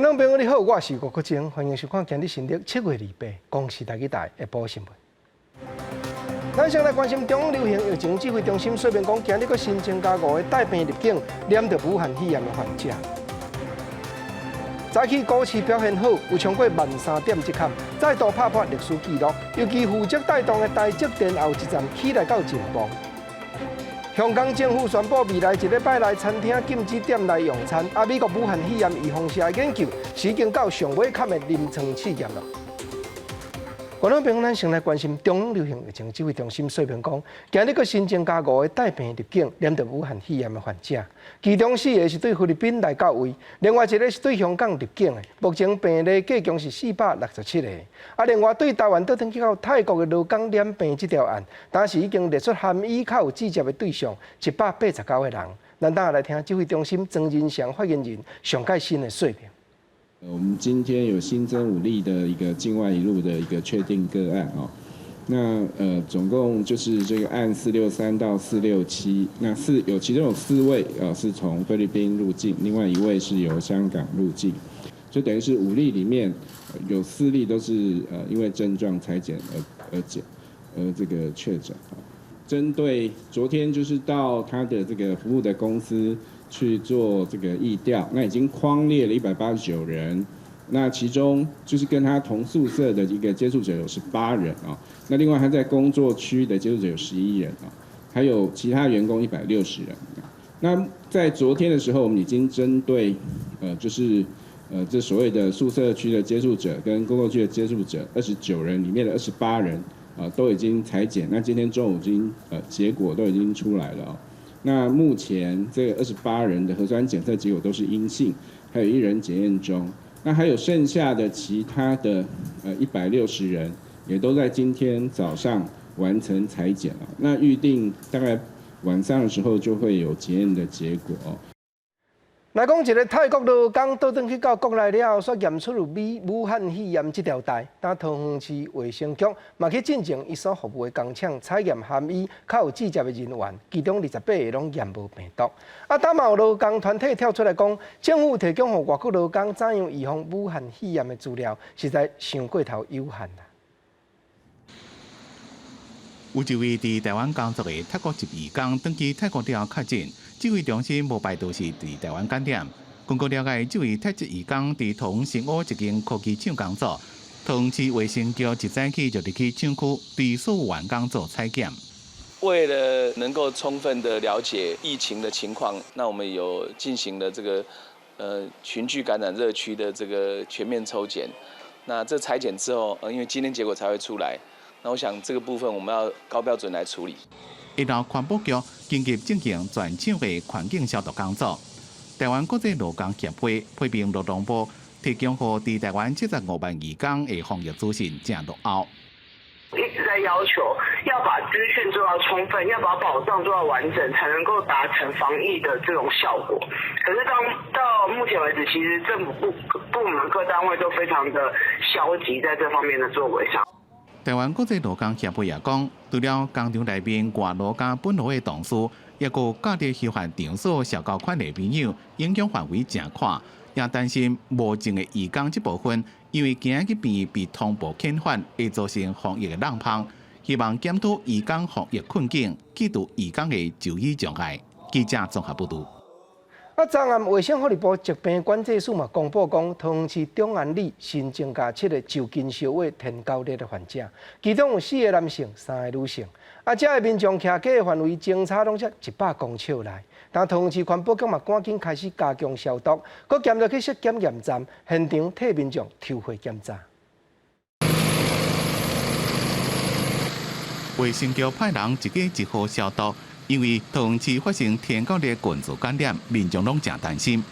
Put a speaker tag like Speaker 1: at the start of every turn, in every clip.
Speaker 1: 觀眾朋友你好，我是吳國晶，歡迎收看今日新曆7月28公視台語台下晡新聞。咱先來關心中央流行疫情指揮中心說明講，今日閣新增加五个帶病入境染著武漢肺炎的患者。早起股市表現好，有超過13,000點這坎，再度拍破歷史紀錄。尤其負責帶動的台積電後一站起來到真棒。香港政府宣布未來一禮拜內餐廳禁止店內用餐。啊，美國武漢肺炎預防射的研究，已經到上尾坎的臨床試驗了。觀眾朋友，咱先來關心中央流行疫情指揮中心說明講，今日閣新增加五個帶病入境染著武漢肺炎的患者，其中四個是對菲律賓來到位，另外一個是對香港入境的。目前病例計共是467個。啊，另外對台灣倒轉去到泰國的勞工染病這條案，當時已經列出含醫較有直接的對象189個人。咱等下來聽指揮中心莊人祥發言人上蓋新的說明。
Speaker 2: 我們今天有新增五例的一個境外移入的一個確定個案哦，那總共就是這個案463到467，那四有其中有四位啊是從菲律賓入境，另外一位是由香港入境，就等於是五例裡面有四例都是因為症狀採檢而這個確診啊。針對昨天就是到他的這個服務的公司去做這個疫調，那已經匡列了189人，那其中就是跟他同宿舍的一個接觸者有18人啊，那另外他在工作區的接觸者有11人啊，還有其他員工160人。那在昨天的時候，我們已經針對就是這所謂的宿舍區的接觸者跟工作區的接觸者29人裡面的28人啊都已經採檢，那今天中午已經結果都已經出來了。那目前這個28人的核酸檢測結果都是陰性，還有一人檢驗中。那還有剩下的其他的160人，也都在今天早上完成採檢了。那預定大概晚上的時候就會有檢驗的結果。
Speaker 1: 來講一个泰國勞工倒轉去到國內了後，煞驗出有武漢肺炎這條代。當桃園市衛生局嘛去進前伊所服務的工廠採驗含伊較有直接的人員，其中28个攏驗無病毒。啊，當嘛有勞工團體跳出來講，政府提供予外國勞工怎樣預防武漢肺炎的資料，實在傷過頭有限啦。
Speaker 3: 有一位佇台灣工作的泰國籍移工，轉去泰國了後確診，指揮中心無排除是佇台灣感染。根據了解，這位泰籍移工佇桃園新烏一間科技廠工作，桃園市衛生局一早起就入去廠區，對所有員工做採檢。
Speaker 4: 為了能夠充分的了解疫情的情況，那我們有進行了這個群聚感染熱區的這個全面抽檢。那這採檢之後，因為今天結果才會出來。那我想這個部分我們要高標準來處理。
Speaker 3: 一樓環保局緊急進行全廠的環境消毒工作。台灣國際勞工協會批評勞動部提供予佇台灣75萬移工的防疫資訊誠落後。
Speaker 5: 一直在要求要把資訊做到充分，要把保障做到完整，才能夠達成防疫的這種效果。可是當到目前為止，其實政府部門各單位都非常的消極在這方面的作為上。
Speaker 3: 台灣國際勞工協會也講，除了工廠內面外勞佮本勞的同事，抑閣家佇休閒場所社交圈的朋友，影響範圍誠闊，也擔心無證的移工這部分，因為驚去病院被通報遣返，會造成防疫的漏縫。希望檢討移工防疫困境，去除移工的就醫障礙。記者綜合報導。
Speaker 1: 啊，昨暗衛生福利部疾病管制署嘛公布講，桃園市中安里新增加七个就近相會天狗熱的患者，其中有四个男性，三个女性。啊，這个民眾徛街的範圍偵查攏才100公尺內。但桃園市環保局嘛趕緊開始加強消毒，閣兼著去設檢驗站，現場替民眾抽血檢查。
Speaker 3: 衛生局派人一家一戶消毒。因為桃園市發生天狗熱群組感染，民眾攏誠擔心。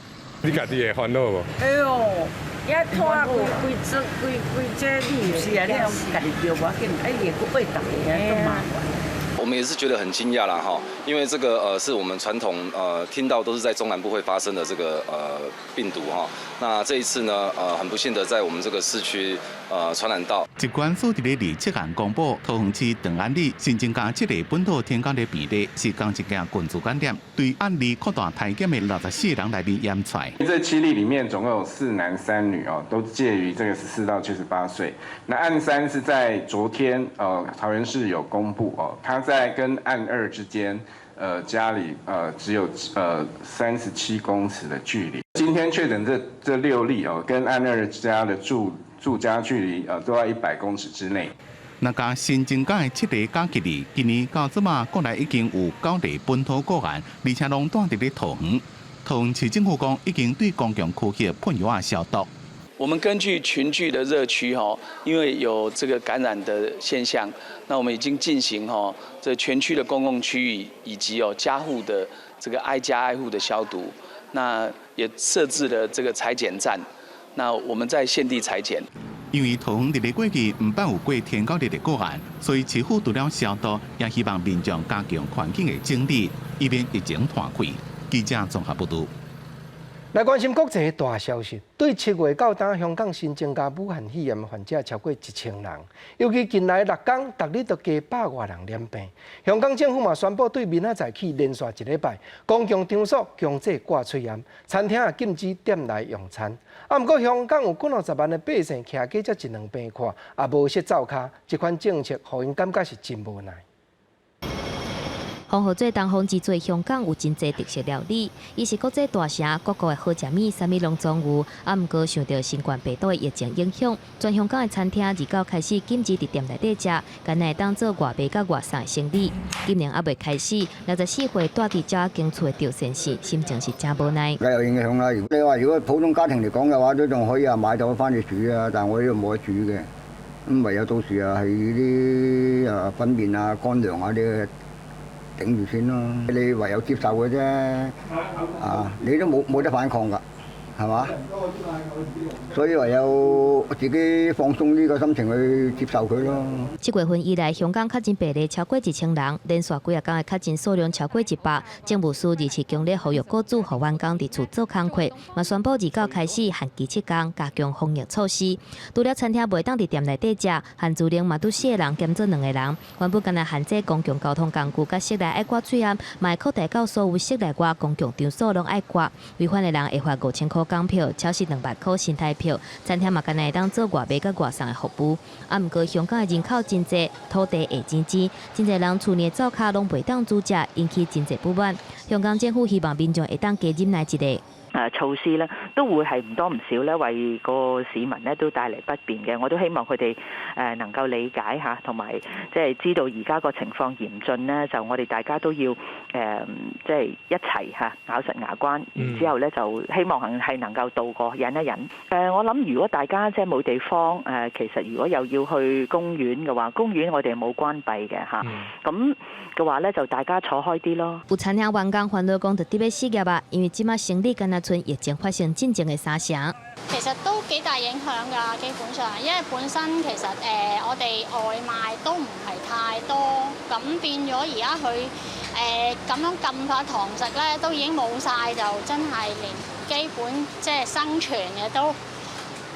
Speaker 6: 你家己會煩惱無？
Speaker 7: 哎喲，也拖規規這規規這你
Speaker 8: 是啊，你家己著無要緊，哎，會閣餵逐个，足麻煩。我們也是覺得很驚訝啦，哈，因為這個是我們傳統聽到都是在中南部會發生的這個病毒哈。那這一次呢，很不幸的在我們這個市區傳染到。
Speaker 3: 疾管署佇咧27號公布，桃園市長安里新增加七例本土天狗的病例，是仝一間群聚感染，對案例擴大篩檢的64人內面驗出來。
Speaker 2: 這七例裡面總共有四男三女哦，都介於這個14到78歲。那案三是在昨天，桃園市有公布哦，他在跟案二之間，家裡只有37公尺的距離。今天確診這六例哦，跟案二家的住家距離都在100公尺之內。
Speaker 3: 若共新增加的七例加起來，今年到這馬國內已經有九例本土個案，而且攏蹛佇咧桃園。桃園市政府講，已經對公共區域噴藥仔消毒。
Speaker 4: 我們根據群聚的熱區，哈，因為有這個感染的現象，那我們已經進行哈，這全區的公共區域以及哦家戶的這個挨家挨戶的消毒，那也設置了這個採檢站，那我們在現地採檢。
Speaker 3: 因為桃園佇咧過去毋捌有過天狗日的個案，所以市府除了消毒，也希望民眾加強環境的整理，以免疫情湠開。記者綜合報導。
Speaker 1: 來關心國際大消息，對7月到今，香港新增加武漢肺炎患者超過1000人，尤其近來6工，逐日都加百外人染病。香港政府嘛宣布，對明仔載起連續一禮拜，公共場所強制掛喙罨，餐廳也禁止店內用餐。啊，毋過香港有幾若十萬的百姓徛過這一兩病看，也無法走跤，這款政策予𪜶感覺是真無奈。
Speaker 9: 風號做東風之做香港有真濟特色料理，伊是國際大城，各國的好食物，啥物攏總有。啊，毋過受著新冠病毒的疫情影響，全香港的餐廳29開始禁止佇店內底食，干焦會當做外賣佮外送的生意。今年猶未開始，64歲蹛佇鳥仔間厝的趙先生，心情是誠無奈。
Speaker 10: 梗有影響啦！你話如果普通家庭嚟講嘅話，都仲可以啊買到返去煮啊，但我呢度冇得煮嘅，咁唯有到時啊係啲啊粉麵啊乾糧啊啲。頂住先咯，你唯有接受嘅啫，啊，你都冇得反抗㗎，係嘛？所以唯有自己放鬆呢個心情去接受佢咯。
Speaker 9: 7月份以來，香港確診病例超過1000人，連續幾仔工的確診數量超過100。政務司二七強烈呼籲雇主予員工佇厝做工課，嘛宣布29開始限期7工，加強防疫措施。除了餐廳袂當佇店內底食，限聚令嘛拄四個人減做兩個人。原本干焦限制公共交通工具佮室內愛掛喙罨，嘛會擴大到所有室內外公共場所攏愛掛。違反的人會罰5000箍港票，超過2萬箍新台票。餐廳嘛，干焦會當做外賣佮外送的服務。啊，毋過香港的人口真濟，土地會錢錢，真濟人厝內灶跤攏袂當煮食，引起真濟不滿。香港政府希望民眾會當加忍耐一下。
Speaker 11: 措施咧，都會係唔多唔少咧，為個市民咧都帶嚟不便嘅。我都希望佢哋能夠理解下，同埋即係知道而家個情況嚴峻呢，就我哋大家都要即係一齊嚇咬實牙關，然之後咧就希望係能夠渡過，忍一忍。我諗如果大家即係冇地方，其實如果又要去公園嘅話，公園我哋冇關閉嘅嚇，咁嘅話咧就大家坐開啲咯。
Speaker 9: 有餐廳員工煩惱講，就得欲失業啊，因為這馬生理敢若跣疫情發生進前的三成。
Speaker 12: 其實都幾大影響㗎，基本上，因為本身其實我哋外賣都唔係太多，咁變咗而家佢咁樣禁法堂食咧，都已經冇晒，就真係連基本即係生存嘅都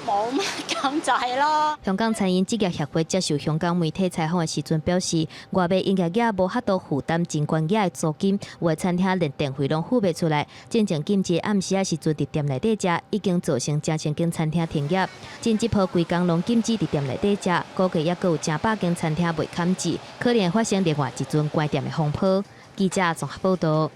Speaker 12: 冇乜咁滯咯。
Speaker 9: 香港餐飲職業協會接受香港媒體採訪的時陣表示，外賣營業額無法度負擔真懸額的租金，有的餐廳連電費攏付袂出來。進前禁止暗時仔時陣佇店內底食，已經造成誠濟間餐廳停業。這一波規工攏禁止佇店內底食，估計猶閣有成百間餐廳袂堪治，可能發生另外一陣關店的風波。記者綜合報導。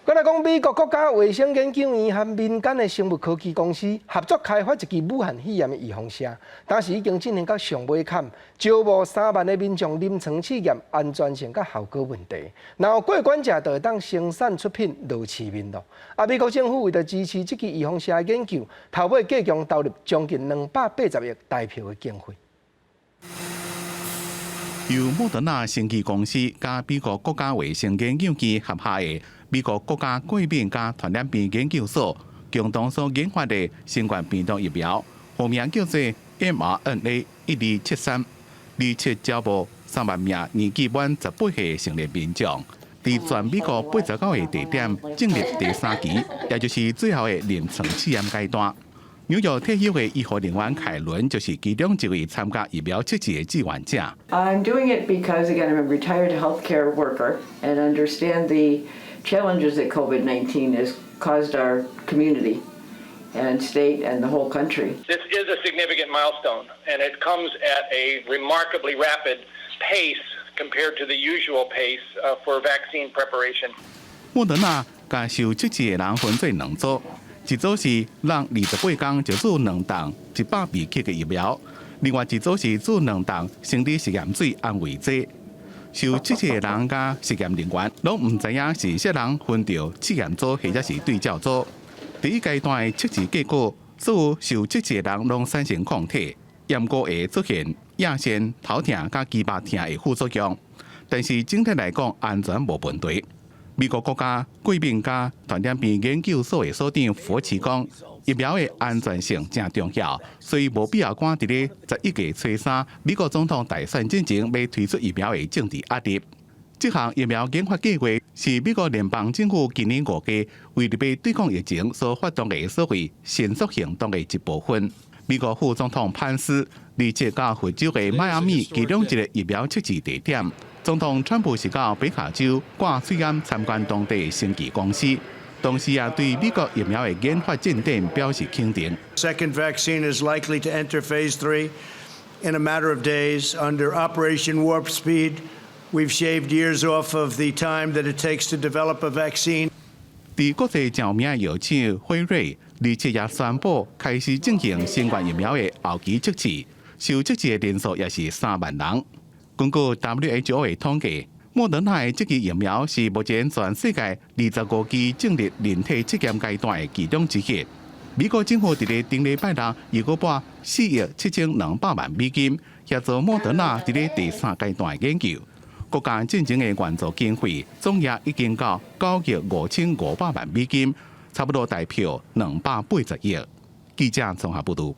Speaker 1: 閣來講，美國國家衛生研究院和民間的生物科技公司合作開發一支武漢肺炎的預防射，當時已經進行到上尾坎，招募3萬的民眾臨床試驗安全性佮效果問題。若有過關者，就會當生產出品落市面咯。啊，美國政府為著支持這支預防射的研究，頭尾計共投入將近280億台票的經費。
Speaker 3: 由莫德納生技公司佮美國國家衛生研究院合下的美國國家過敏佮傳染病研究所共同所研發的新冠病毒疫苗，號名叫做 mRNA 1273，二七招募3萬名年紀滿18歲成年民眾，佇全美國89個地點進入第三期，也就是最後的臨床試驗階段。紐約退休的醫護人員凱倫就是其中一位參加疫苗測試的志願者。
Speaker 13: I'm doing it because, again, I'm a retired healthcare worker and understand the challenges that COVID-19 has caused our community and state and the whole country.
Speaker 14: This is a significant milestone, and it comes at a remarkably rapid pace compared to the usual pace for vaccine preparation.
Speaker 3: 莫德納共受測試的人分做兩組，一組是人28天就注兩筒100微克的疫苗，另外一組是注兩筒生理食鹽水安慰劑。受測試的人佮實驗人員攏毋知影是啥人分著試驗組或者是對照組。第一階段的測試結果，所有受測試的人攏產生抗體，毋過會出現腋腺、頭痛佮肌肉疼的副作用，但是整體來講安全無問題。美國國家過敏佮傳染病研究所的所長佛奇講，疫苗的安全性誠重要，所以無必要趕佇咧11月初三美國總統大選進前欲推出疫苗的政治壓力。這項疫苗研發計劃是美國聯邦政府今年5月為著欲對抗疫情所發動的所謂神速行動的一部分。美國副總統潘斯27到佛州的邁阿密其中一個疫苗測試地點。總統川普是到北卡州掛喙罨參觀當地生技公司，同時也對美國疫苗的研發進展表示肯定。
Speaker 15: Second vaccine is likely to enter phase three in a matter of days under Operation Warp Speed. We've shaved years off of the time that it takes to develop a vaccine.
Speaker 3: 佇國際著名的藥廠輝瑞，27也宣布開始進行新冠疫苗的後期測試，受測試的人數也是3萬人。根據 WHO 的統計，莫德納的這支疫苗是目前全世界25支進入人體測驗階段的其中之一。美國政府佇咧頂禮拜六又閣撥4億7200萬美金協助莫德納佇咧第三階段的研究。國家戰爭的援助經費總額已經到9億5500萬美金，差不多台票280億。記者綜合報導。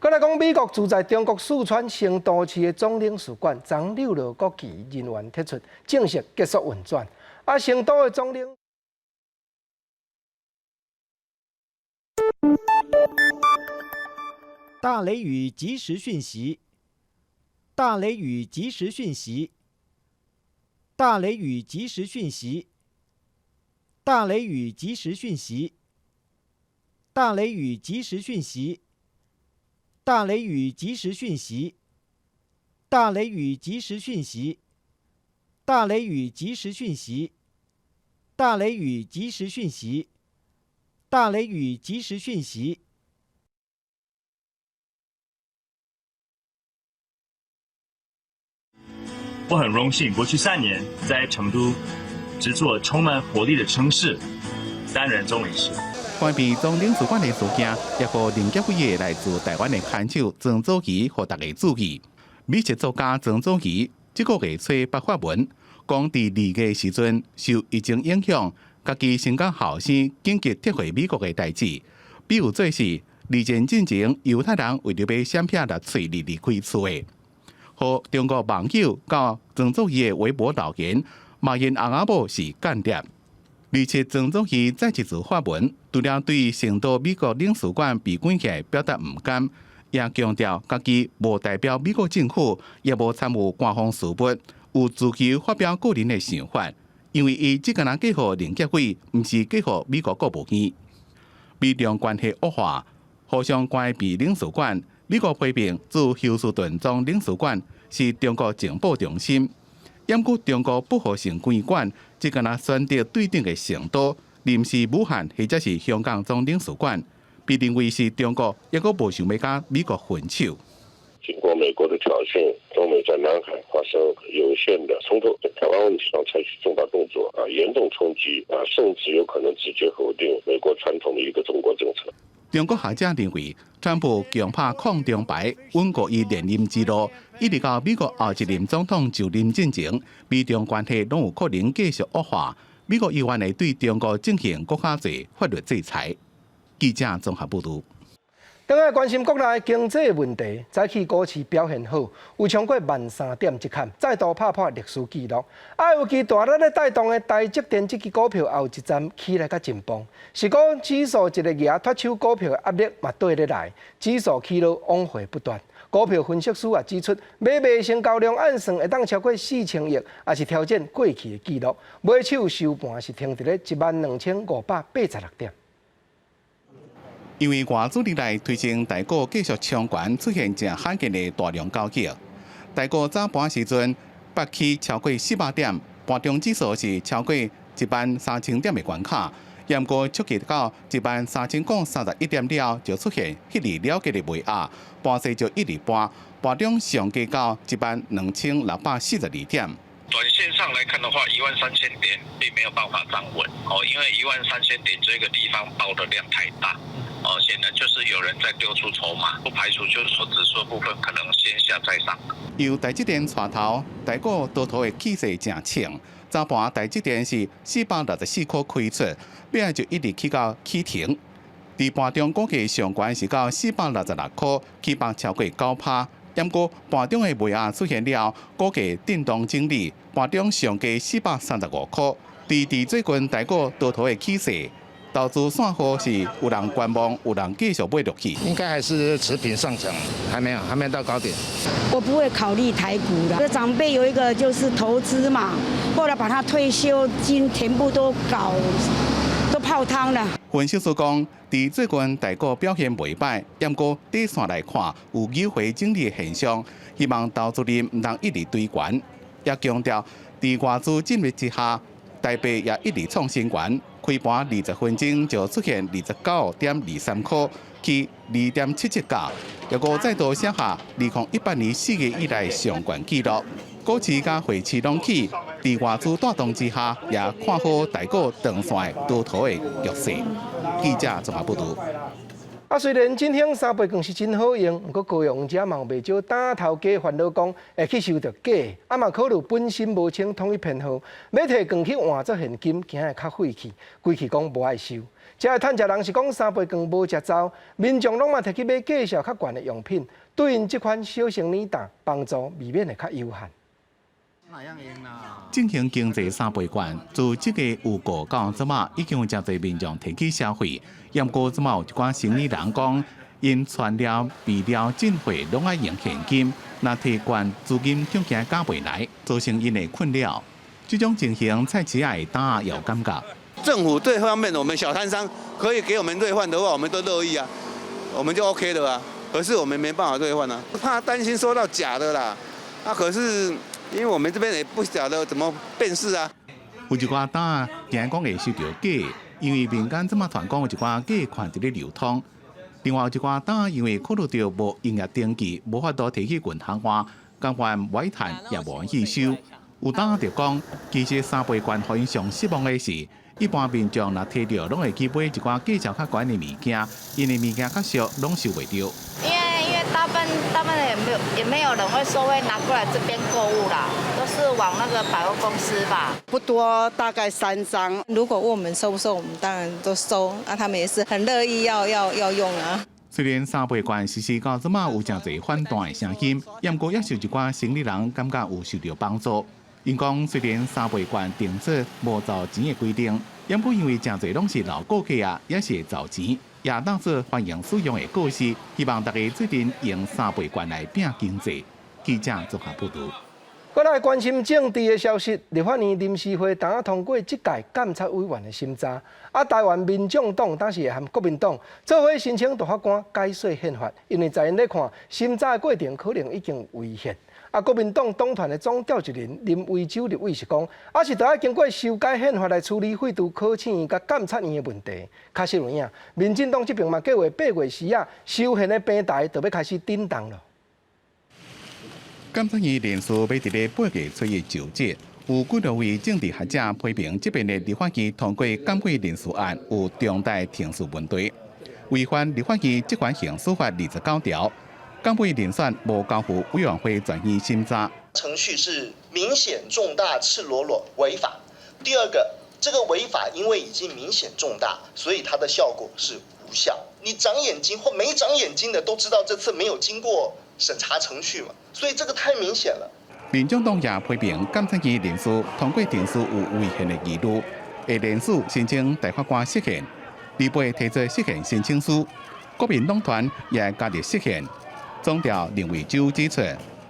Speaker 1: 閣來講，美國駐在中國四川成都市的總領事館，昨溜落國旗人員撤出，正式結束運轉。啊，成都的總領。
Speaker 16: 大雷雨即時訊息，大雷雨即時訊息，大雷雨即時訊息，大雷雨即時訊息，大雷雨即時訊息。大雷雨即時訊息，大雷雨即時訊息，大雷雨即時訊息，大雷雨即時訊息，大雷雨即時訊息。
Speaker 17: 我很榮幸，過去3年在成都這座充滿活力的城市擔任總領事。
Speaker 3: 關閉總領事館的事件，也予林杰輝來自台灣的看守曾祖儀，予大家注意。美食作家曾祖儀這個月初發文，講佇2月時陣受疫情影響，家己先佮後生緊急撤回美國的代誌。比如做是二戰進前，猶太人為著欲閃避納粹而離開厝的。予中國網友佮曾祖儀的微博留言，罵𪜶翁仔某是間諜。而且曾祖儀再一次發文，除了對成都美國領事館被關起來表達毋甘，也強調家己無代表美國政府，也無參與官方事務，有自由發表個人的想法。因為伊只敢若寄予林杰輝，毋是寄予美國國務院。美中關係惡化，互相關閉領事館。美國批評駐休斯頓總領事館是中國情報中心。毋過中國保護性規管，只敢若選擇對等的成都，而毋是武漢或者是香港總領事館，被認為是中國猶閣無想欲佮美國分手。
Speaker 18: 經過美國的挑釁，中美在南海發生有限的衝突，在台灣問題上採取重大動作，啊，嚴重衝擊，啊，甚至有可能直接否定美國傳統的一個中國政策。
Speaker 3: 中國學者認為，川普強拍抗中牌，穩固伊連任之路，一直到美國後一任總統就任進前，美中關係攏有可能繼續惡化。美國猶原會對中國進行閣較濟法律制裁。記者綜合報導。
Speaker 1: 轉來關心國內經濟問題，早起股市表現好，有超過13,000點一坎，再度拍破歷史紀錄。啊，尤其大力咧帶動的台積電這支股票，也有一站起來較真磅。是講指數一个額脫手股票的壓力嘛綴咧來，指數起落往回不斷。股票分析師也指出，買賣成交量按算會當超過4000億，也是挑戰過去的紀錄。尾手收盤是停佇咧12,586點。
Speaker 3: 因為外資入來推升台股繼續衝懸，出現誠罕見的大量交易。台股早盤時陣，北起超過400點，盤中指數是超過13,000點的關卡。毋過觸及到13,031點了，就出現獲利了結的賣壓，盤勢就一直跌，盤中上低到12,642點。
Speaker 19: 短線上來看的話，13,000點並沒有辦法站穩哦，因為13,000點這個地方爆的量太大哦，顯然就是有人在丟出籌碼，不排除就是說指數部分可能先下再上。
Speaker 3: 由台積電帶頭，台股多頭的氣勢誠強。早盤台積電是464塊開出，尾仔就一直起到起停。佇盤中股價上懸是到466塊，起幅超過9%。毋過盤中的賣壓出現了，股價震盪整理，盤中上低435塊。佇最近台股多頭的氣勢，投資散戶是有人觀望，有人繼續買落去。
Speaker 20: 應該還是持平上漲，還沒有，還沒到高點。
Speaker 21: 我不會考慮台股的。長輩有一個就是投資嘛，後來把他退休金全部都搞都泡湯了。
Speaker 3: 分析師講，佇最近台股表現袂䆀，毋過短線來看有迂迴整理的現象，希望投資人毋通一直追懸。也強調，佇外資進入之下，台幣也一直創新高，開盤20分鐘就出現29.23塊，起2.77價，抑閣再度寫下2018年4月以來上懸紀錄。股市佮匯市攏起，佇外資帶動之下，也看好台股長線多頭的局勢。記者綜合報導。
Speaker 1: 啊，雖然振興三倍券是真好用，毋過高雄遮嘛有袂少擔仔頭家煩惱講會去收著假，啊嘛考慮本身無穿統一編號，欲提券去換做現金，驚會較費氣，規氣講無愛收。遮的趁食人是講三倍券無食走，民眾攏嘛提去買價數較懸的用品，對𪜶這款小生理擔幫助未免會較有限。
Speaker 3: 振興經濟三倍券，自這个預告到這馬，已經有誠濟民眾提去消費。毋過這馬有一寡生意人講，𪜶材料、備料、進貨攏愛用現金，若提券資金恐驚加袂來，造成𪜶的困擾。這種情形，菜市仔的擔仔也有感覺。
Speaker 22: 政府這方面，我們小攤商可以給我們兌換的話，我們都樂意啊，我們就 OK 的啊。可是我們沒辦法兌換啊，怕擔心收到假的啦。啊，可是。因為我們這邊也不曉得怎麼辨識啊。
Speaker 3: 有一寡擔仔驚講會收著假，因為民間這馬傳講有一寡假款佇咧流通。另外有一寡擔仔因為考慮著無營業登記，無法度提去銀行換，甘願無愛趁也無去收。有擔仔就講，其實三倍券予𪜶上失望的是，一般民眾若提著攏會去買一寡價數較懸的物件，因為物件較俗，攏收袂著。
Speaker 23: 因為大部分也沒有人會說會拿過來這邊購物啦，都是往那個百貨公司吧。
Speaker 24: 不多，大概3張。如果問我們收不收，我們當然都收。啊，他們也是很樂意要用啊。
Speaker 3: 雖然三倍券實施到這馬有誠濟反彈的聲音，毋過也是有一寡生理人感覺有受著幫助。𪜶講雖然三倍券定出無找錢的規定，毋過因為誠濟攏是老顧客啊，也是會找錢，也當作歡迎使用的故事，希望大家做陣用三倍券來拼經濟。記者綜合報導。
Speaker 1: 閣來關心政治的消息，立法院臨時會當通過這屆監察委員的審查。啊，台灣民眾黨當時會和國民黨做伙申請大法官解說憲法，因為在𪜶咧看審查的過程可能已經違憲。啊，國民黨黨團的總召集人林為洲立委是講，啊是著愛經過修改憲法來處理廢除考試院佮監察院的問題。確實有影，民進黨這邊嘛計劃8月時啊，修憲的平台就欲開始震動了。
Speaker 3: 監察院人事欲佇咧8月初一就職，有幾多位政治學者批評這遍的立法院通過監委人事案有重大程序問題，違反立法院職權行使法29條，監委人選無交付委員會全院審查。
Speaker 25: 程序是明顯重大、赤裸裸違法。第二個，這個違法因為已經明顯重大，所以它的效果是無效。你長眼睛或沒長眼睛的都知道，這次沒有經過審查程序嘛，所以這個太明顯了。
Speaker 3: 民眾黨也批評監察院人事通過程序有違憲的疑慮，會聯署申請大法官釋憲，禮拜提出釋憲申請書。國民黨團也加入釋憲。總調林為洲指出，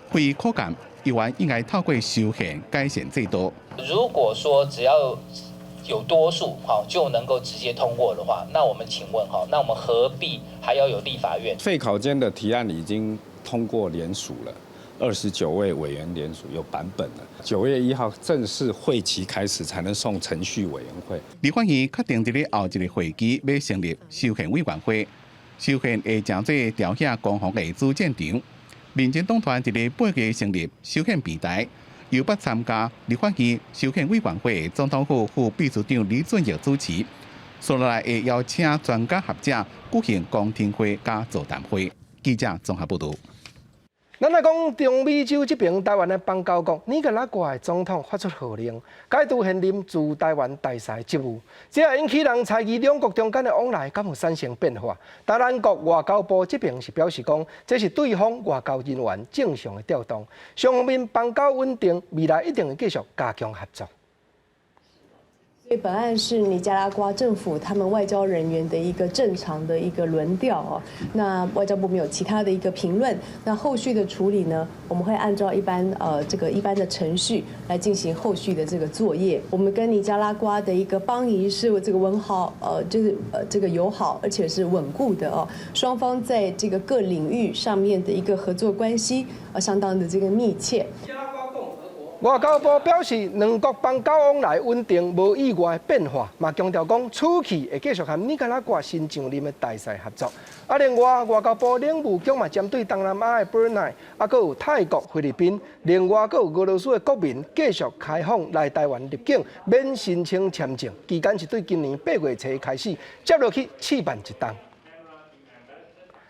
Speaker 3: 非可監議員應該透過修憲改善制度。
Speaker 2: 如果說只要有多數，哈就能夠直接通過的話，那我們請問，哈，那我們何必還要有立法院？
Speaker 5: 廢考監的提案已經通過聯署了，29位委員聯署有版本了。9月1號正式會期開始，才能送程序委員會。
Speaker 3: 立法院確定佇咧後一個會期欲成立修憲委員會，修憲會成做朝野攻防的主戰場。民進黨團佇咧8月成立修憲平台，由捌參加立法院修憲委員會總統府副秘書長李俊逸主持，紲落來會邀請專家學者舉行公聽會佮座談會。記者綜合報導。
Speaker 1: 咱來講中美洲這爿台灣的邦交國尼加拉瓜的總統發出號令，解除現任駐台灣大使職務，這也引起人猜疑兩國中間的往來敢有產生變化。台南國外交部這爿是表示講，這是對方外交人員正常的調動，雙方面邦交穩定，未來一定會繼續加強合作。
Speaker 6: 所以本案是尼加拉瓜政府他們外交人員的一個正常的一個輪調哦。那外交部沒有其他的一個評論。那後續的處理呢？我們會按照一般這個一般的程序來進行後續的這個作業。我們跟尼加拉瓜的一個邦誼是這個穩好就是這個友好，而且是穩固的哦。雙方在這個各領域上面的一個合作關係相當的這個密切。
Speaker 1: 外交部表示，兩國邦交往來穩定，無意外變化，嘛強調講，此去會繼續和尼加拉瓜新上任的大使合作。啊，另外，外交部領務局嘛，針對東南亞的汶萊，啊，閣有泰國、菲律賓，另外閣有俄羅斯的國民繼續開放來台灣入境，免申請簽證，期間是對今年8月初開始，接落去試辦一冬。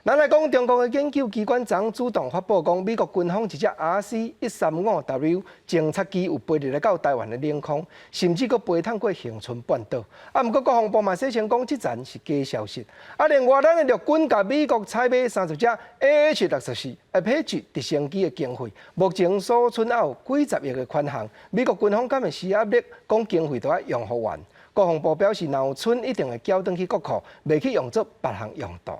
Speaker 1: 咱來講，中國的研究機關昨主動發布講，美國軍方一隻 RC-135W 偵察機有飛入來到台灣的領空，甚至閣飛探過恆春半島。啊，毋過國防部嘛聲稱講，這層是假消息。啊，另外，咱的陸軍共美國採買30隻 AH-64 Apache 直升機的經費，目前所存猶有幾十億的款項。美國軍方敢會施壓力，講經費都愛用予完。國防部表示，若有剩一定會繳轉去國庫，袂去用作別項用途。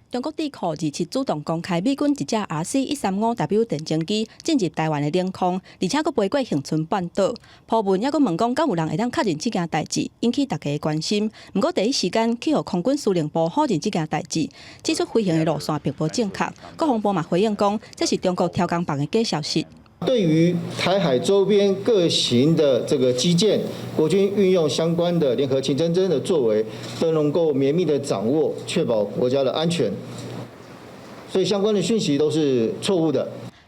Speaker 7: 中國智庫27主動公開美軍一隻 RC-135W 戰爭機進入台灣的領空，而且閣飛過恆春半島。鋪文猶閣問講，敢有人會當確認這件代誌，引起大家的關心。毋過第一時間去予空軍司令部否認這件代誌，指出飛行的路線並無正確。國防部嘛回應講，這是中國刁工放的假消息。
Speaker 8: 對於台海周邊各型的這個機艦，國軍運用相關的聯合情偵偵的作為，都能夠綿密的掌握，確保國家的安全。所以相關的訊息都是錯誤的。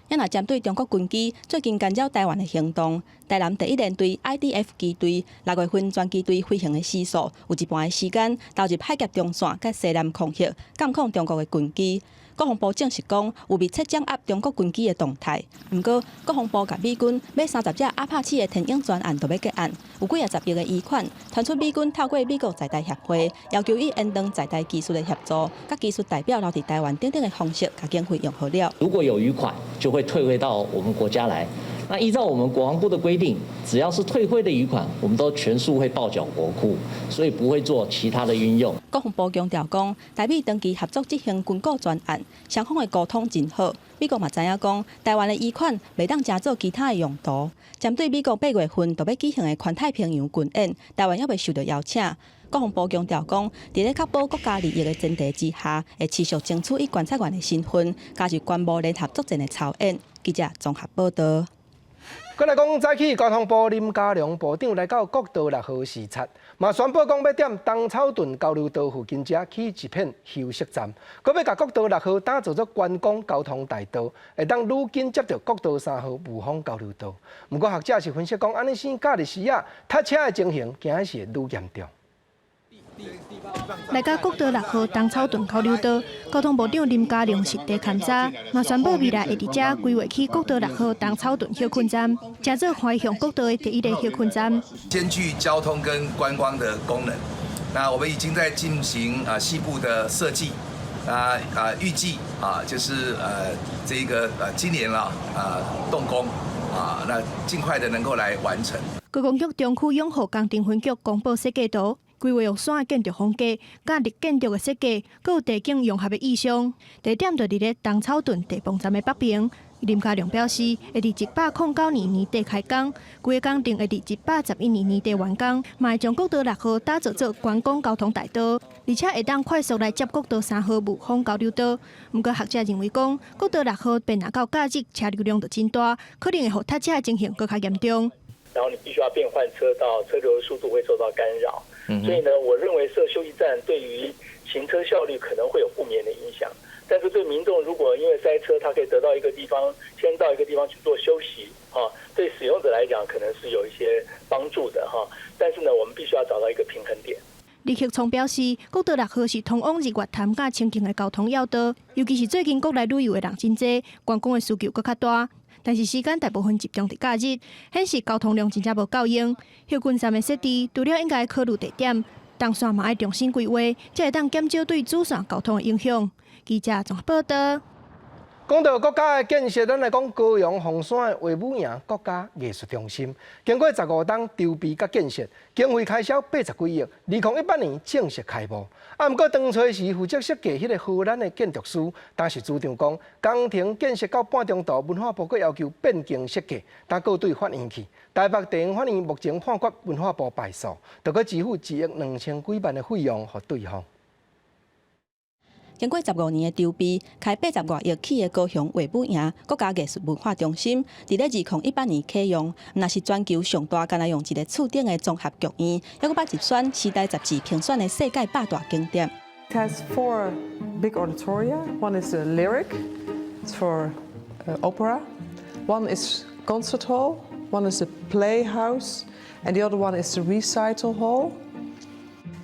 Speaker 7: 也若針對中國軍機最近干擾台灣的行動，台南第一聯隊 IDF 機隊6月份全機隊飛行的時數，有一半的時間投入海峽中線佮西南空域，監控中國的軍機。國防部證實講，有密切掌握中國軍機的動態。毋過，國防部共美軍買30隻阿帕契的天鷹專案都欲結案，有幾仔十億的餘款，傳出美軍透過美國在台協會，要求以延長在台技術的協助，佮技術代表留佇台灣等等的方式，共經費用好了。
Speaker 26: 如果有餘款，就會退回到我們國家來。那依照我們國防部的規定，只要是退回的餘款，我們都全數會報繳國庫，所以不會做其他的運用。
Speaker 7: 國防部強調講，台美長期合作執行軍購專案，雙方的溝通真好。美國嘛知影講，台灣的餘款袂當成做其他的用途。針對美國8月份就欲舉行的環太平洋軍演，台灣猶未受到邀請。國防部強調講，佇咧確保國家利益的前提之下，會持續爭取以觀察員的身份加入觀摩聯合作戰的操演。記者綜合報道。
Speaker 1: 閣來講，早起交通部林佳龍部長來到國道6號視察，嘛宣布講欲踮東草屯交流道附近遮起一片休息站，閣欲共國道6號打造做觀光交通大道，會當愈緊接著國道3號霧峰交流道。毋過學者是分析講，按呢生假日時啊，塞車的情形，驚是會愈嚴重。
Speaker 27: 來到國道6號東草屯交流道，交通部長林佳龍實地勘察，嘛宣布未來會佇遮規劃起國道6號東草屯歇睏站，成做環向國道的第一个歇睏站。
Speaker 28: 兼具交通跟觀光的功能，
Speaker 4: 那我們已經在進行啊細部的設計，啊預計啊就是這個今年啦啊動工啊，那盡快的能夠來完成。
Speaker 27: 觀光局中區養護工程分局公布設計圖，規劃玉山的建築風格，佮綠建築的設計，閣有地景融合的意象。地點就佇咧東草屯地磅站的北邊。林佳龍表示，會佇109年年底開工，規个工程會佇111年年底完工，嘛會將國道6號打造做觀光交通大道，而且會當快速來接國道3號霧峰交流道。毋過學者認為講，國道6號變若到假日車流量就真大，可能會予塞車的情形閣較嚴重。
Speaker 9: 然後你必須要變換車道，車流的速度會受到干擾。所以呢，我認為設休息站對於行車效率可能會有負面的影響。但是對民眾，如果因為塞車，他可以得到一個地方，先到一個地方去做休息，哈，對使用者來講可能是有一些幫助的，哈。但是呢，我們必須要找到一個平衡點。
Speaker 27: 李克聰表示，國道6號是通往日月潭佮清境的交通要道，尤其是最近國內旅遊的人真濟，觀光的需求閣較大。但是時間大部分集中佇假日，顯示交通量真正無夠用。歇睏站的設置，除了應該考慮地點，動線嘛愛重新規劃，才會當減少對主線交通的影響。記者綜合報道。
Speaker 1: 講到國家的建設，咱來講高雄鳳山的衛武營國家藝術中心，經過15冬籌備佮建設，經費開銷80幾億，2018年正式開幕。啊，毋過當初時負責設計彼个荷蘭的建築師，當時主張講工程建設到半中途，文化部閣要求變更設計，但閣對法院去。台北地方法院目前判決文化部敗訴，著閣支付1億2千幾萬的費用予對方。
Speaker 7: 經過15年的籌備，開80外億起的高雄衛武營國家藝術文化中心，佇咧2018年啟用，毋但是全球上大，干焦用一个厝頂的綜合劇院，猶閣捌入選《時代雜誌》評選的世界100大景點。
Speaker 10: It has four big auditoria. One is a lyric, it's for opera. One is concert hall. One is a playhouse, and the other one is the recital hall.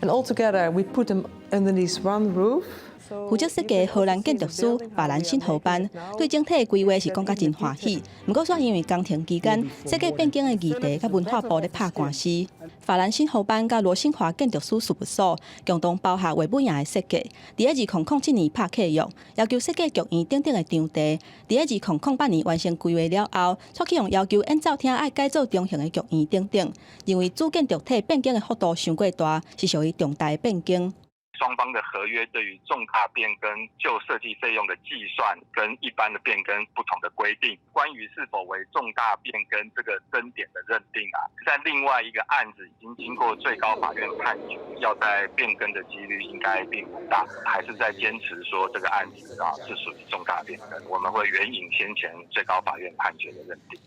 Speaker 10: And all together, we put them underneath one roof.
Speaker 7: 負責設計荷蘭建築師法蘭辛荷班對整體的規劃是講甲真歡喜，毋過煞因為工程期間設計變更的議題，佮文化部咧拍官司。法蘭辛荷班佮羅興華建築師事務所共同包下衛武營的設計，佇咧2007年拍契約，要求設計劇院等等的場地。佇咧2008年完成規劃了後，煞去予要求演奏廳愛改做中型的劇院等等，認為主建築體變更的幅度傷過大，是屬於重大的變更。
Speaker 19: 雙方的合約對於重大變更就設計費用的計算跟一般的變更不同的規定，關於是否為重大變更這個爭點的認定啊，在另外一個案子已經經過最高法院判決，要再變更的幾率應該並不大，還是在堅持說這個案子啊是屬於重大變更，我們會援引先前最高法院判決的認定。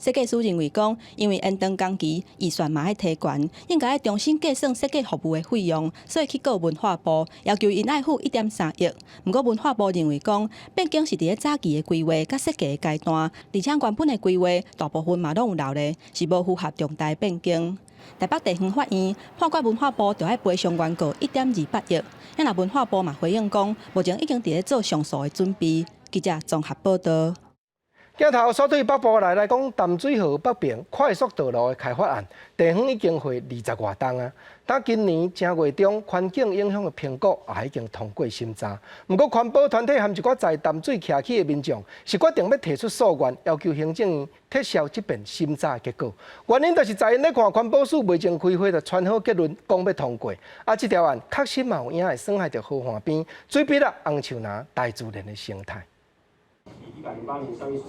Speaker 7: 設計師認為講，因為延長工期，預算嘛愛提懸，應該愛重新計算設計服務的費用，所以去告文化部，要求𪜶愛付1.3億。毋過文化部認為講，變更是佇咧早期的規劃佮設計的階段，而且原本的規劃大部分嘛攏有留咧，是無符合重大變更。台北地方法院判決文化部著愛賠償原告1.28億。啊若文化部嘛回應講，目前已經佇咧做上訴的準備。記者綜合報道。
Speaker 1: 鏡頭鎖對北部來來講，淡水河北爿快速道路的開發案，地方已經會20外冬啊。但今年正月中，環境影響的評估也已經通過審查。毋過環保團體和一寡在淡水徛起的民眾，是決定欲提出訴願，要求行政院撤銷這遍審查的結果。原因就是在𪜶咧看環保署袂前開會就傳好結論，講欲通過。啊，這條案確實嘛有影會損害著河岸邊、水筆仔、紅樹林、大自然的生態。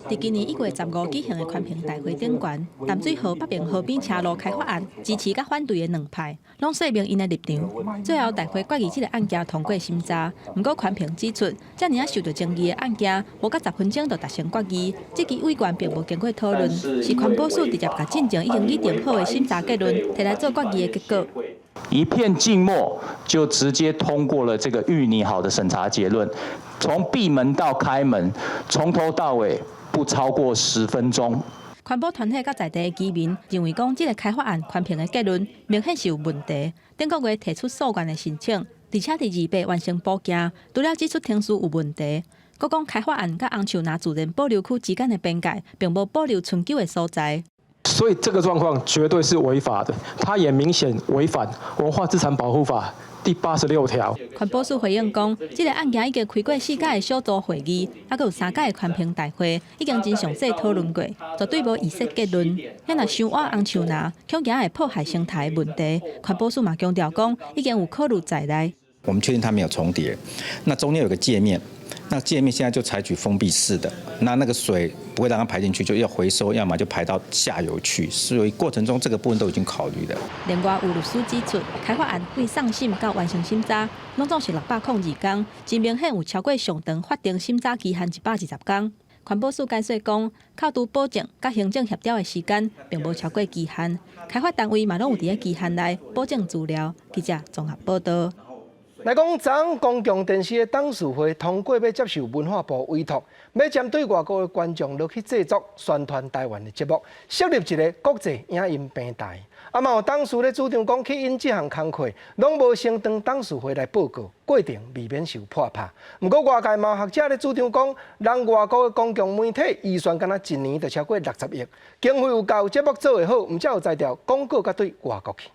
Speaker 7: 佇今年1月15舉行的環評大會頂懸，淡水河北爿河邊車路開發案支持佮反對的兩派，攏說明𪜶的立場。最後大會決議這个案件通過審查，毋過環評指出，遮爾仔受著爭議的案件，無夠10分鐘就達成決議，這支委員並無經過討論，是環保署直接共進前已經擬定好的審查結論，提來做決議的結果。
Speaker 11: 一片靜默，就直接通過了這個預擬好的審查結論。從閉門到開門，從頭到尾不超過10分鐘。
Speaker 7: 環保團體佮在地的居民認為，講這个開發案環評的結論明顯是有問題。頂個月提出訴願的申請，而且佇2八完成補件，除了指出程序有問題，閣講開發案佮紅樹林自然保留區之間的邊界，並無保留春秋的所在。
Speaker 12: 所以這個狀況絕對是違法的，他也明顯違反文化資產保護法第86條。
Speaker 7: 環保署回應講，這个案件已經開過四屆的小組會議，猶閣有三屆的環評大會，已經真詳細討論過，絕對無預設結論。遐若傷倚紅樹林，恐驚會破壞生態問題。環保署嘛強調講，已經有考慮在內。
Speaker 13: 我們確定它沒有重疊，那中間有個界面，那界面現在就採取封閉式的，那個水不會讓它排進去，就要回收，要麼就排到下游去，所以過程中這個部分都已經考慮了。
Speaker 7: 另外有律師指出，開發案對送審到完成審查，攏總是602工，真明顯有超過上長法定審查期限120工。環保署解釋講，扣除補證佮行政協調的時間，並無超過期限，開發單位嘛攏有佇咧期限內補正資料。記者綜合報道。
Speaker 1: 來講，昨昏公共電視的董事會通過欲接受文化部委託，欲針對外國的觀眾落去製作宣傳台灣的節目，設立一个國際影音平台。啊嘛有董事咧主張講，去引這項工課，攏無先當董事會來報告，過程未免受破拍。毋過外界嘛有學者咧主張講，人外國的公共媒體預算敢若一年就超過60億，經費有夠，節目做會好，毋才有才調廣告佮對外國去。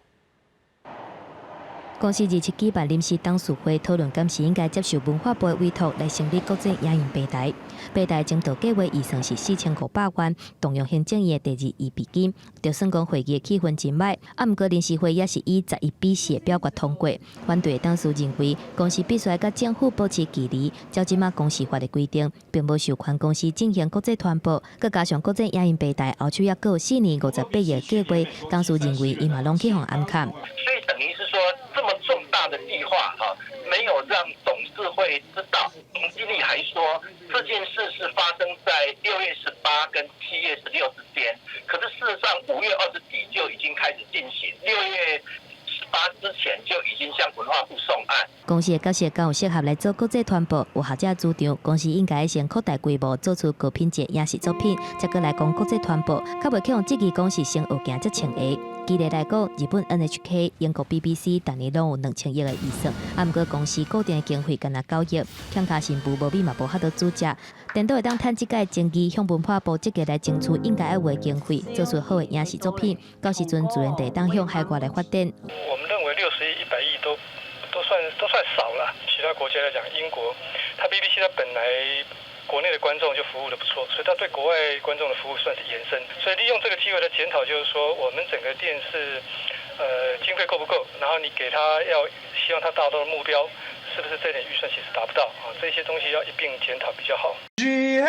Speaker 14: 公視27舉辦臨時董事會討論，敢是應該接受文化部的委託來成立國際影音平台。平台前度計劃預算是4500萬，動用行政院的第二預備金。就算講會議的氣氛真䆀，啊，毋過臨時會也是以11比4表決通過。反對的董事認為，公視必須愛佮政府保持距離，照這馬公視法的規定，並無授權公視進行國際傳播。閣加上國際影音平台後手猶閣有4年58億計劃，董事認為伊嘛攏去予暗崁。
Speaker 19: 所以等於是說，這麼重大的計劃哈，沒有讓董事會知道。總經理還說，這件事是發生在6月18跟7月16之間，可是事實上5月20幾就已經開始進行，6月18之前就已經向文化部送案。
Speaker 14: 公視的角色敢有適合來做國際傳播？有學者主張，公視應該先擴大規模，做出高品質影視作品，才閣來講國際傳播，較袂去予質疑講是先學行才穿鞋。舉例來講，日本 NHK、英國 BBC 逐年攏有2000億的預算，啊，毋過公視固定的經費干焦9億，欠跤新婦無米嘛無法度煮食。顛倒會當趁這屆爭議向文化部積極來爭取應該愛有的經費，做出好的影視作品，到時陣自然就會當向海外來發展。
Speaker 15: 我們認為60億、100億都算少了。其他國家來講，英國，它 BBC 它本來國內的觀眾就服務得不錯，所以它對國外觀眾的服務算是延伸。所以利用這個機會來檢討，就是說我們整個電視，經費夠不夠？然後你給他要希望他達到的目標，是不是這點預算其實達不到啊？這些東西要一併檢討比較好。
Speaker 16: 黑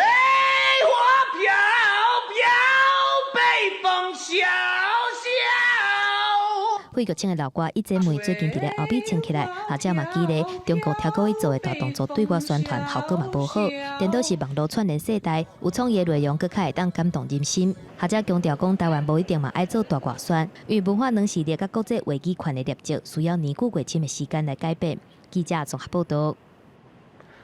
Speaker 16: 火飄飄，北風蕭蕭。
Speaker 14: 費玉清的老歌《一姐妹》最近佇咧後壁穿起來，學者嘛記得中國超過伊做的大動作對外宣傳效果嘛無好，顛倒是網路串聯世代，有創意的內容閣較會當感動人心。學者強調講，台灣無一定嘛愛做大外宣，因為文化軟實力佮國際話語權的立場，需要年久月深的時間來改變。記者綜合報道。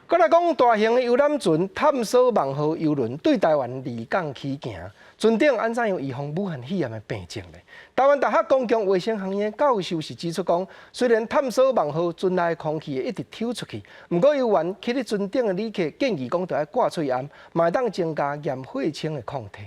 Speaker 1: 閣來講，大型的遊覽船探索夢號郵輪對台灣離港起行，船頂按怎樣預防武漢肺炎的病症呢？台灣大學公共衛生學院教授是指出講，雖然探索夢號船內空氣會一直抽出去，毋過猶原去佇船頂的旅客建議講，著愛掛喙罨，嘛會當增加鹽血清的抗體。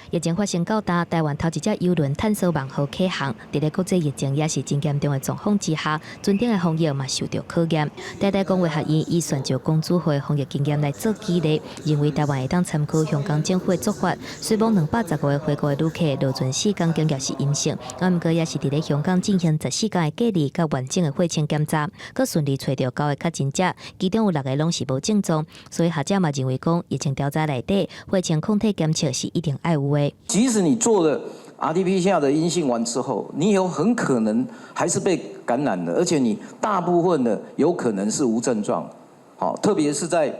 Speaker 14: 疫情發生到今，台灣頭一隻郵輪探索夢號啟航，佇咧國際疫情也是真嚴重的狀況之下，船頂的防疫嘛受著考驗。台大公衛學院以船石公主號的防疫經驗來做舉例，認為台灣會當參考香港政府的做法。雖罔215個回國的旅客落船4工檢驗是陰性，啊，毋過也是佇咧香港進行14工的隔離佮完整的血清檢查，閣順利揣著九个確診者，其中有六个攏是無症狀。所以學者嘛認為講，疫情調查內底血清抗體檢測是一定愛有的。
Speaker 17: 即使你做了 RT-PCR 的陰性完之後，你有很可能還是被感染的，而且你大部分的有可能是無症狀，好，特別是在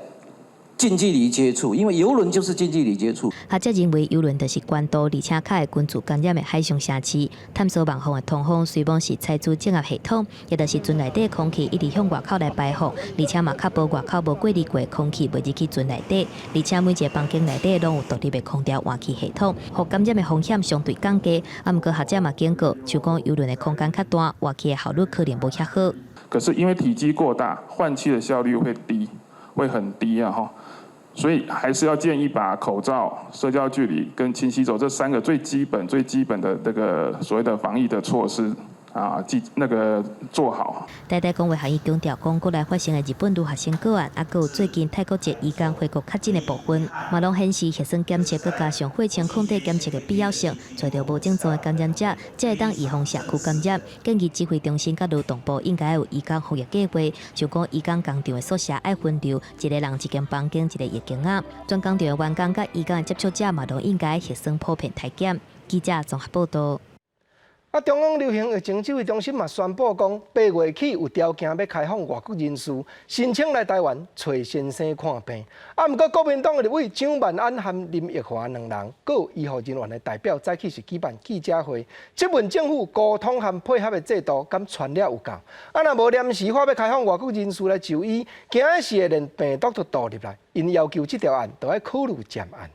Speaker 17: 近距離接觸，因為郵輪就是近距離接觸。
Speaker 14: 學者認為郵輪就是關渡，而且較會群聚感染的海上城市。探索夢號的通風雖罔是採取正壓系統，也就是船內底空氣一直向外口來排放，而且嘛確保外口無過濾過的空氣袂入去船內底。而且每一個房間內底攏有獨立的空調換氣系統，予感染的風險相對降低。啊，毋過學者嘛警告，像講郵輪的空間較大，換氣的效率可能無遐好。
Speaker 18: 可是因為體積過大，換氣的效率會低，會很低啊！哈。所以還是要建議把口罩、社交距離跟勤洗手這三個最基本、最基本的這個所謂的防疫的措施啊，記那個做好。
Speaker 14: 台大公衛學院強調講，國內發生的日本留學生個案，啊，閣有最近泰國籍移工回國確診的部分，嘛攏顯示核酸檢測閣加上血清抗體檢測的必要性。揣著無症狀的感染者，才會當預防社區感染。建議指揮中心佮勞動部應該有移工防疫計劃，就講移工工場的宿舍愛分流，一個人一間房間，一個疫間仔。全工場的員工佮移工的接觸者嘛，攏應該核酸普遍篩檢。記者綜合報道。
Speaker 1: 啊！中央流行疫情指揮中心嘛宣布講，8月起有條件欲開放外國人士申請來台灣揣先生看病。啊，毋過國民黨的立委蔣萬安和林奕華兩人，閣有醫護人員的代表，早起是舉辦記者會，質問政府溝通和配合的制度敢傳了有夠？啊，若無臨時話欲開放外國人士來就醫，驚是會連病毒都導入來。𪜶要求這條案著愛考慮暫按。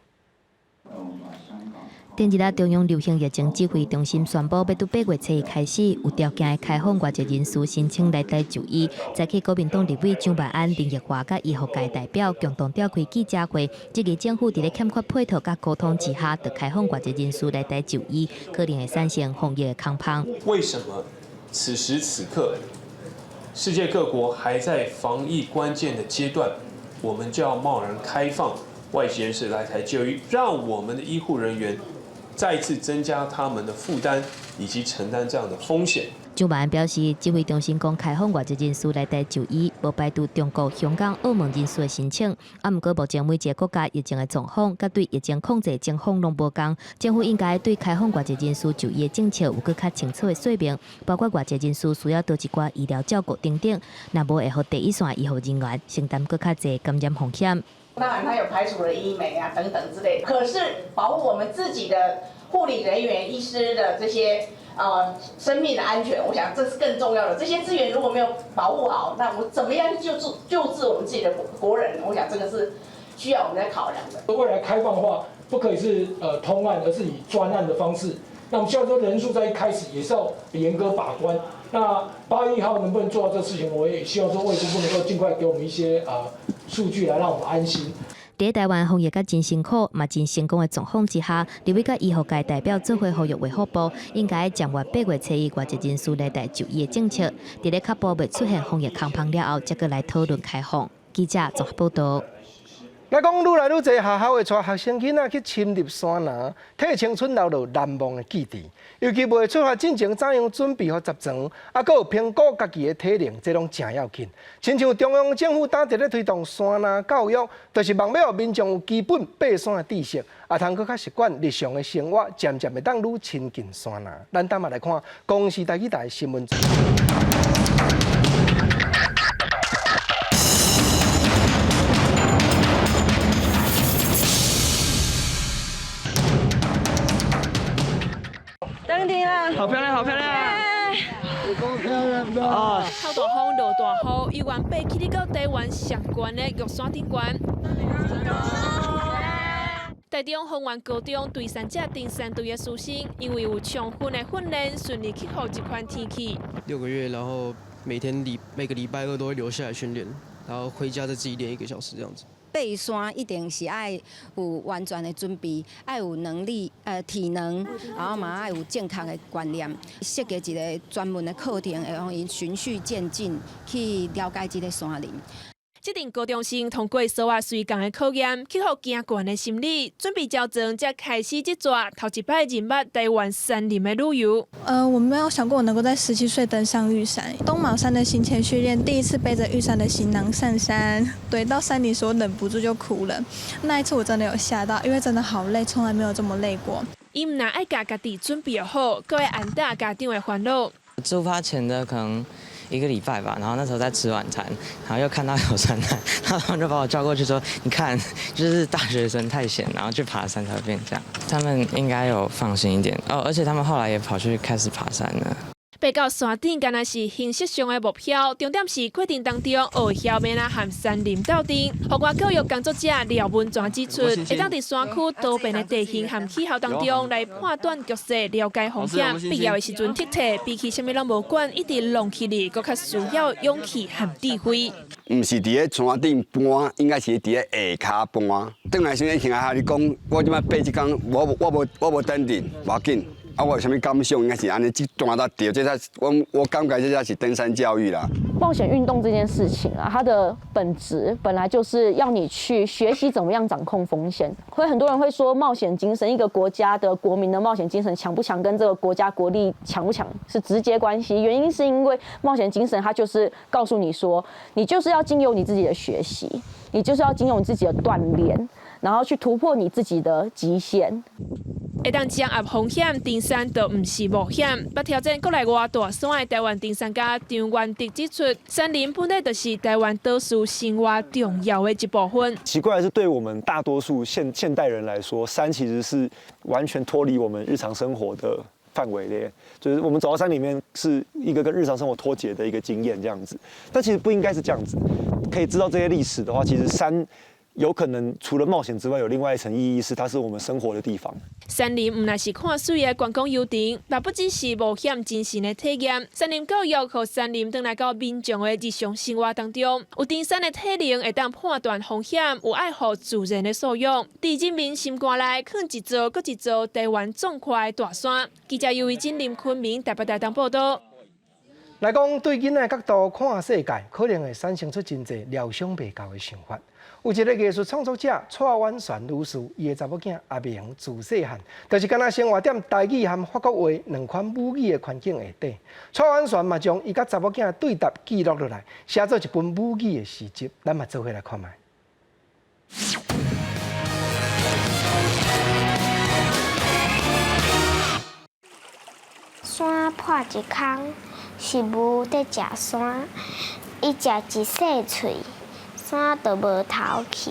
Speaker 14: 頂日啊，中央流行疫情指揮中心宣布，欲佇8月初一開始，有條件開放外籍人士申請來台就醫。早起國民黨立委蔣萬安、林奕華佮醫護界代表共同召開記者會，質疑政府佇咧欠缺配套佮溝通之下，就開放外籍人士來台就醫，可能會產生防疫的空縫。
Speaker 20: 為什麼此時此刻，世界各國還在防疫關鍵的階段，我們就要貿然開放外籍人士來台就醫，讓我們的醫護人員再次增加他們的負擔，以及承擔這樣的風險。
Speaker 14: 蔣萬安表示，指揮中心講開放外籍人士來台就醫，無排除中國、香港、澳門人士的申請。啊，毋過目前每一個國家疫情的狀況，佮對疫情控制情況攏無仝。政府應該對開放外籍人士就醫的政策有閣較清楚的說明，包括外籍人士需要佗一寡醫療照顧等等。若無會予第一線醫護人員承擔閣較濟感染風險。
Speaker 21: 當然，他有排除了醫美啊等等之類，可是保護我們自己的護理人員、醫師的這些生命的安全，我想這是更重要的。這些資源如果沒有保護好，那我怎麼樣去救治我們自己的國人？我想這個是需要我們來考量的。
Speaker 22: 未來開放的話，不可以是通案，而是以專案的方式。那我們希望說人數在一開始也是要嚴格把關。那8月1號能不能做到這事情，我也希望說衛生部能夠盡快給我們一些數據來讓我們安心。
Speaker 14: 佇台灣防疫甲真辛苦，嘛真成功的狀況之下，立委佮醫護界代表做伙呼籲衛福部應該暫緩8月初一外籍人士來台就醫的政策，佇咧確保袂出現防疫空縫了後，才閣來討論開放。記者綜合報道。
Speaker 1: 來講，愈來愈濟學校會帶學生囡仔去深入山林，替青春留落難忘的記憶。尤其未出發進前，怎樣準備予十全，啊，閣有評估家己的體能，這攏誠要緊。親像中央政府當佇咧推動山林教育，就是望欲予民眾有基本爬山的知識，啊，通閣較習慣日常的生活，漸漸會當愈親近山林。咱等下來看公視台語台新聞。
Speaker 23: 登頂啦！
Speaker 24: 好漂亮，好漂亮！
Speaker 23: 啊！透大風，落大雨，猶原爬起咧到台灣上懸的玉山頂懸。台中豐原高中對山者登山隊的師生，因為有充分的訓練，順利克服這款天氣。
Speaker 25: 6個月，然後每天禮每個禮拜二都會留下來訓練，然後回家再自己練1個小時這樣子。
Speaker 28: 爬山一定是愛有完全的準備，愛有能力、體能，然後嘛愛有正確的觀念，設計一個專門的課程，會予𪜶循序漸進去了解這个山林。
Speaker 23: 這陣高中生通過所有隨仝的考驗，克服驚懸的心理，準備周全，才開始這逝頭一擺認捌台灣山林的旅遊。
Speaker 29: 我沒有想過我能夠在17歲登上玉山，東卯山的行前訓練，第一次背着玉山的行囊上山，對，到山裡時我忍不住就哭了。那一次我真的有嚇到，因為真的好累，從來沒有這麼累過。
Speaker 23: 伊毋但愛共家己準備好，閣愛安搭家長的煩惱。
Speaker 30: 出發前的可能一個禮拜吧，然後那時候在吃晚餐，然後又看到有山難，然後他們就把我叫過去說：“你看，就是大學生太閒，然後去爬山才會變這樣。”他們應該有放心一點哦，而且他們後來也跑去開始爬山了。
Speaker 23: 爬到山頂，敢若是形式上的目標，重點是過程當中學曉欲按怎和山林鬥陣。戶外教育工作者廖文泉指出，會當佇山區多變的地形和氣候當中來判斷局勢、了解風險，必要的時陣撤退，比起啥物攏無管，一直浪起哩，閣較需要勇氣和智慧。
Speaker 2: 毋是佇咧山頂搬，應該是佇咧下跤搬。轉來時陣聽阿哈你講，我這擺爬這工，我無等陣，無要緊。啊，我有啥物感想？應該是按呢，這段才對，這才我感覺這才是登山教育啦。
Speaker 3: 冒險運動這件事情啊，它的本質本來就是要你去學習怎麼樣掌控風險。會很多人會說冒險精神，一個國家的國民的冒險精神強不強，跟這個國家國力強不強是直接關係。原因是因為冒險精神，它就是告訴你說，你就是要經由你自己的學習，你就是要經由你自己的鍛煉，然後去突破你自己的極限。
Speaker 23: 會當掌握風險，登山就毋是冒險。欲挑戰國內外大山的台灣登山家張元德指出，山林本來就是台灣都市生活重要的一部分。
Speaker 4: 奇怪的是，對我們大多數現代人來說，山其實是完全脫離我們日常生活的範圍的，就是我們走到山裡面是一個跟日常生活脫節的一個經驗這樣子。但其實不應該是這樣子。可以知道這些歷史的話，其實山有可能除了冒險之外，有另外一層意義，是它是我們生活的地方。
Speaker 23: 山林毋但是看媠的觀光遊程，也不只是冒險精神的體驗。山林教育予山林轉來到民眾的日常生活當中，有登山的體能，會當判斷風險，有愛護自然的素養。佇人民心肝內，囥一座閣一座台灣壯闊的大山。記者尤維真、林坤明台北台東報道。
Speaker 1: 來講對囡仔的角度看世界，可能會產生出真濟料想袂到的想法。有一個藝術創作者蔡婉璇女士，伊的查某囝阿明自細漢，就是敢若生活佇台語和法國話兩款母語的環境下底。蔡婉璇嘛將伊佮查某囝對答記錄落來，寫做一本母語的詩集，咱嘛做伙來看覓。
Speaker 5: 山破一空，是牛佇食山，伊食一細喙，山就無頭去。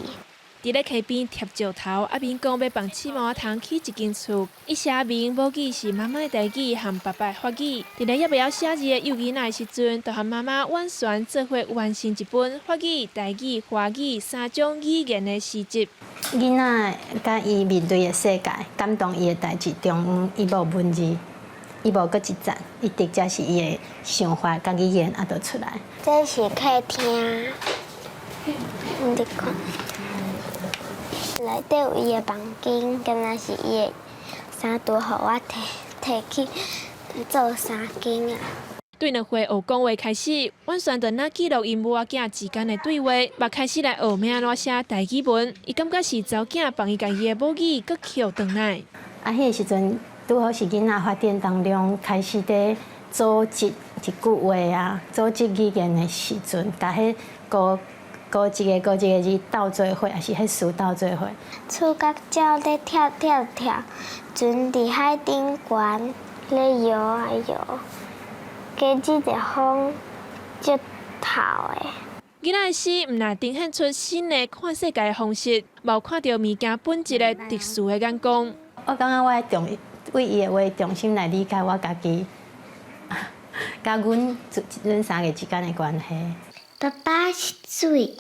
Speaker 23: 佇咧溪邊疊石頭，阿明講欲放刺毛仔通起一間厝。伊寫阿明母語是媽媽的台語和爸爸的法語。佇咧猶袂曉寫字的幼囡仔的時陣，就和媽媽婉璇做伙完成一本法語、台語、華語三種語言的詩集。
Speaker 6: 囡仔佮伊面對的世界，感動伊的代誌中，伊無文字，伊無閣一層，伊直接是伊的想法佮語言啊，就出來。
Speaker 5: 這是客廳，你看，內底有伊的房間，敢若是伊的衫櫥，予我提提去做衫間啊。
Speaker 23: 對2歲學講話開始，婉璇就若記錄𪜶母仔囝之間的對話，嘛開始來學欲按怎寫台語文。伊感覺是查某囝幫伊共伊的母語閣抾轉來。
Speaker 6: 啊，彼個時陣拄好是囡仔發展當中開始佇組織一句話啊，組織語言的時陣，共彼高高一個高一個字鬥做伙，抑是彼詞鬥做伙。
Speaker 5: 觸角鳥咧跳跳跳，船佇海頂懸咧搖啊搖，加這個風足透的。
Speaker 23: 囡仔的詩，毋但呈現出新的看世界的方式，嘛有看著物件本質的特殊的眼光。
Speaker 6: 我感覺我愛重為伊的話重新來理解我家己，佮阮三个之間的關係。
Speaker 5: 爸爸是水，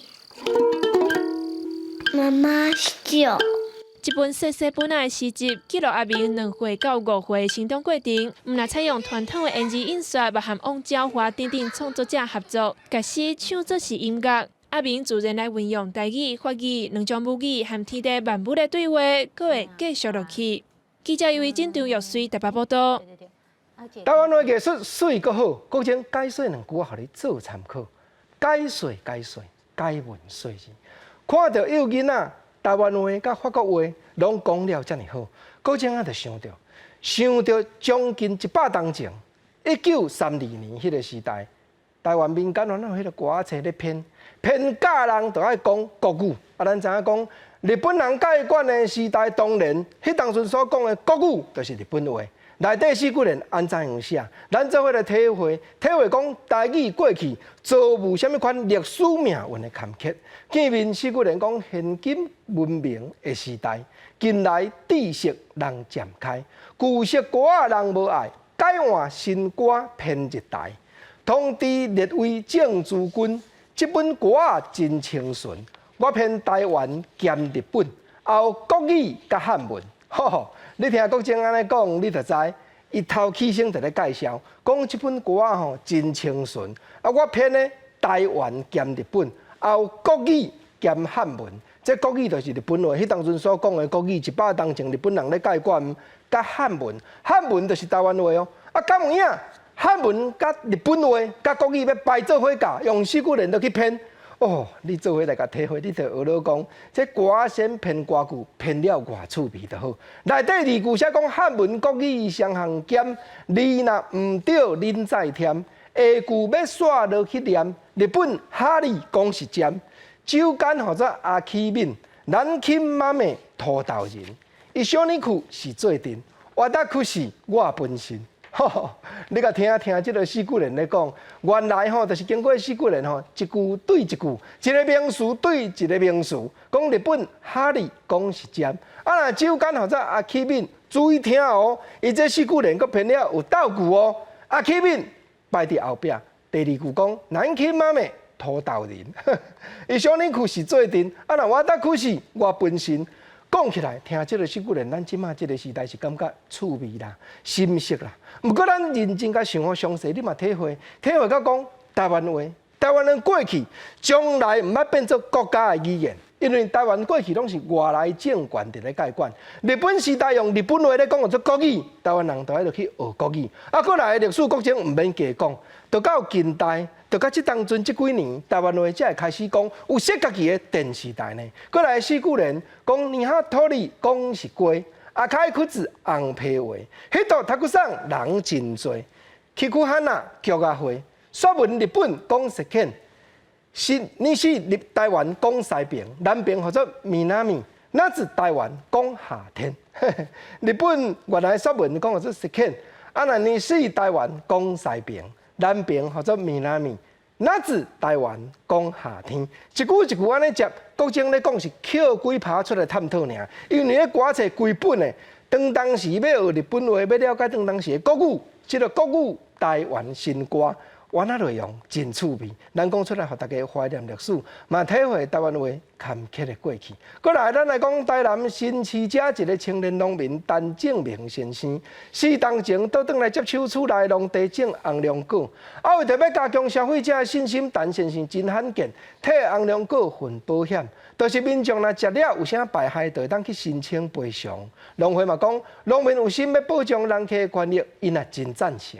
Speaker 5: 媽媽是鳥。
Speaker 23: 這本細細本仔的詩集，記錄阿明2歲到5歲的成長過程，毋但採用傳統的鉛字印刷，嘛和王昭華等等創作者合作，共詩唱做是音樂。阿明自然來運用台語、法語兩種母語，和天地萬物的對話，閣會繼續落去。記者尤維真、張玉水台北報道。
Speaker 1: 台灣話藝術媠閣好，國前解說兩句話，予你做參考。解說解說解文說字，看著幼囡仔台灣話佮法國話攏講了遮爾好，國前啊就想著想著將近100冬前，1932年彼個時代，台灣民間原來有彼個歌仔冊咧編，編教人就愛講國語。啊，咱知影講日本人界管的時代，當然彼當陣所講的國語就是日本話。內底四句聯按怎樣寫？咱做伙來體會，體會講台語過去遭遇啥物款歷史命運的坎坷。見面四句聯講現今文明的時代，近來知識人漸開，舊式歌仔人無愛，改換新歌編日台，通知列位政治軍，這本歌真清純。我編台灣兼日本，也有國語佮漢文。吼吼，你聽國政按呢講，你就知伊頭起先佇咧介紹，講這本歌吼真清純。啊，我編的台灣兼日本，也有國語兼漢文。這國語就是日本話，彼當陣所講的國語，100冬前日本人咧解管，佮漢文，漢文就是台灣話哦。啊，敢有影？漢文佮日本話佮國語欲排做伙教，用四句連落去編。哦，你做伙來共體會，你就學咧講，這歌先編歌句，編了偌趣味就好。內底二句寫講漢文國語雙項兼，字若毋對，恁再添。下句欲煞落去念，日本哈利講是尖。酒矸號做阿起敏，南京媽咪土豆人，伊小尼褲是做陣，我得可是我本身。吼，你共聽聽這个四句聯咧講，原來吼就是經過四句聯吼，一句對一句，一个名詞對一个名詞，講日本哈利講是尖，啊若酒矸號做阿起敏，注意聽哦，伊這四句聯閣編了有倒句哦，阿起敏擺佇後壁，第二句講南京媽咪。土豆人，伊小尼褲是做陣，啊若我得可是我本身講起來，聽這个四句聯，咱這馬這个時代是感覺趣味啦、心適啦。毋過咱認真共想予詳細，你嘛體會，體會到講台灣話，台灣人過去從來毋捌變做國家的語言，因為台灣過去攏是外來政權佇咧解管。日本時代用日本話咧講叫做國語，台灣人就愛落去學國語。啊，過來歷史國情毋免加講，到到近代。就到這當陣這幾年，台灣話才會開始講有說家己的電視台呢。過來四句聯講年哈土里講是雞，阿開靴子紅皮話，彼度讀骨桑人真濟，去苦漢啊菊仔花，說文日本講石犬，是你是入台灣講西爿，南爿號做閩南米，那是台灣講夏天。日本原來說文講號做石犬，啊若你是台灣講西爿。南爿號做閩南米，那是台灣講夏天，一句一句按呢接，國政咧講是抾幾拍出來探討爾，因為咧歌冊規本的，當當時欲學日本話，欲了解當當時的國語，這个國語台灣新歌，原來內容真趣味，咱講出來，予大家懷念歷史，嘛體會台灣話坎坷的過去。過來，咱來講台南新市遮一个青年農民陳正明先生，4冬前倒轉來接手厝內農地種紅龍果，啊，為著欲加強消費者的信心，陳先生真罕見，替紅龍果份保險，就是民眾若食了有啥敗害，就會當去申請賠償。農會嘛講，農民有心欲保障人客的權益，𪜶也真贊成。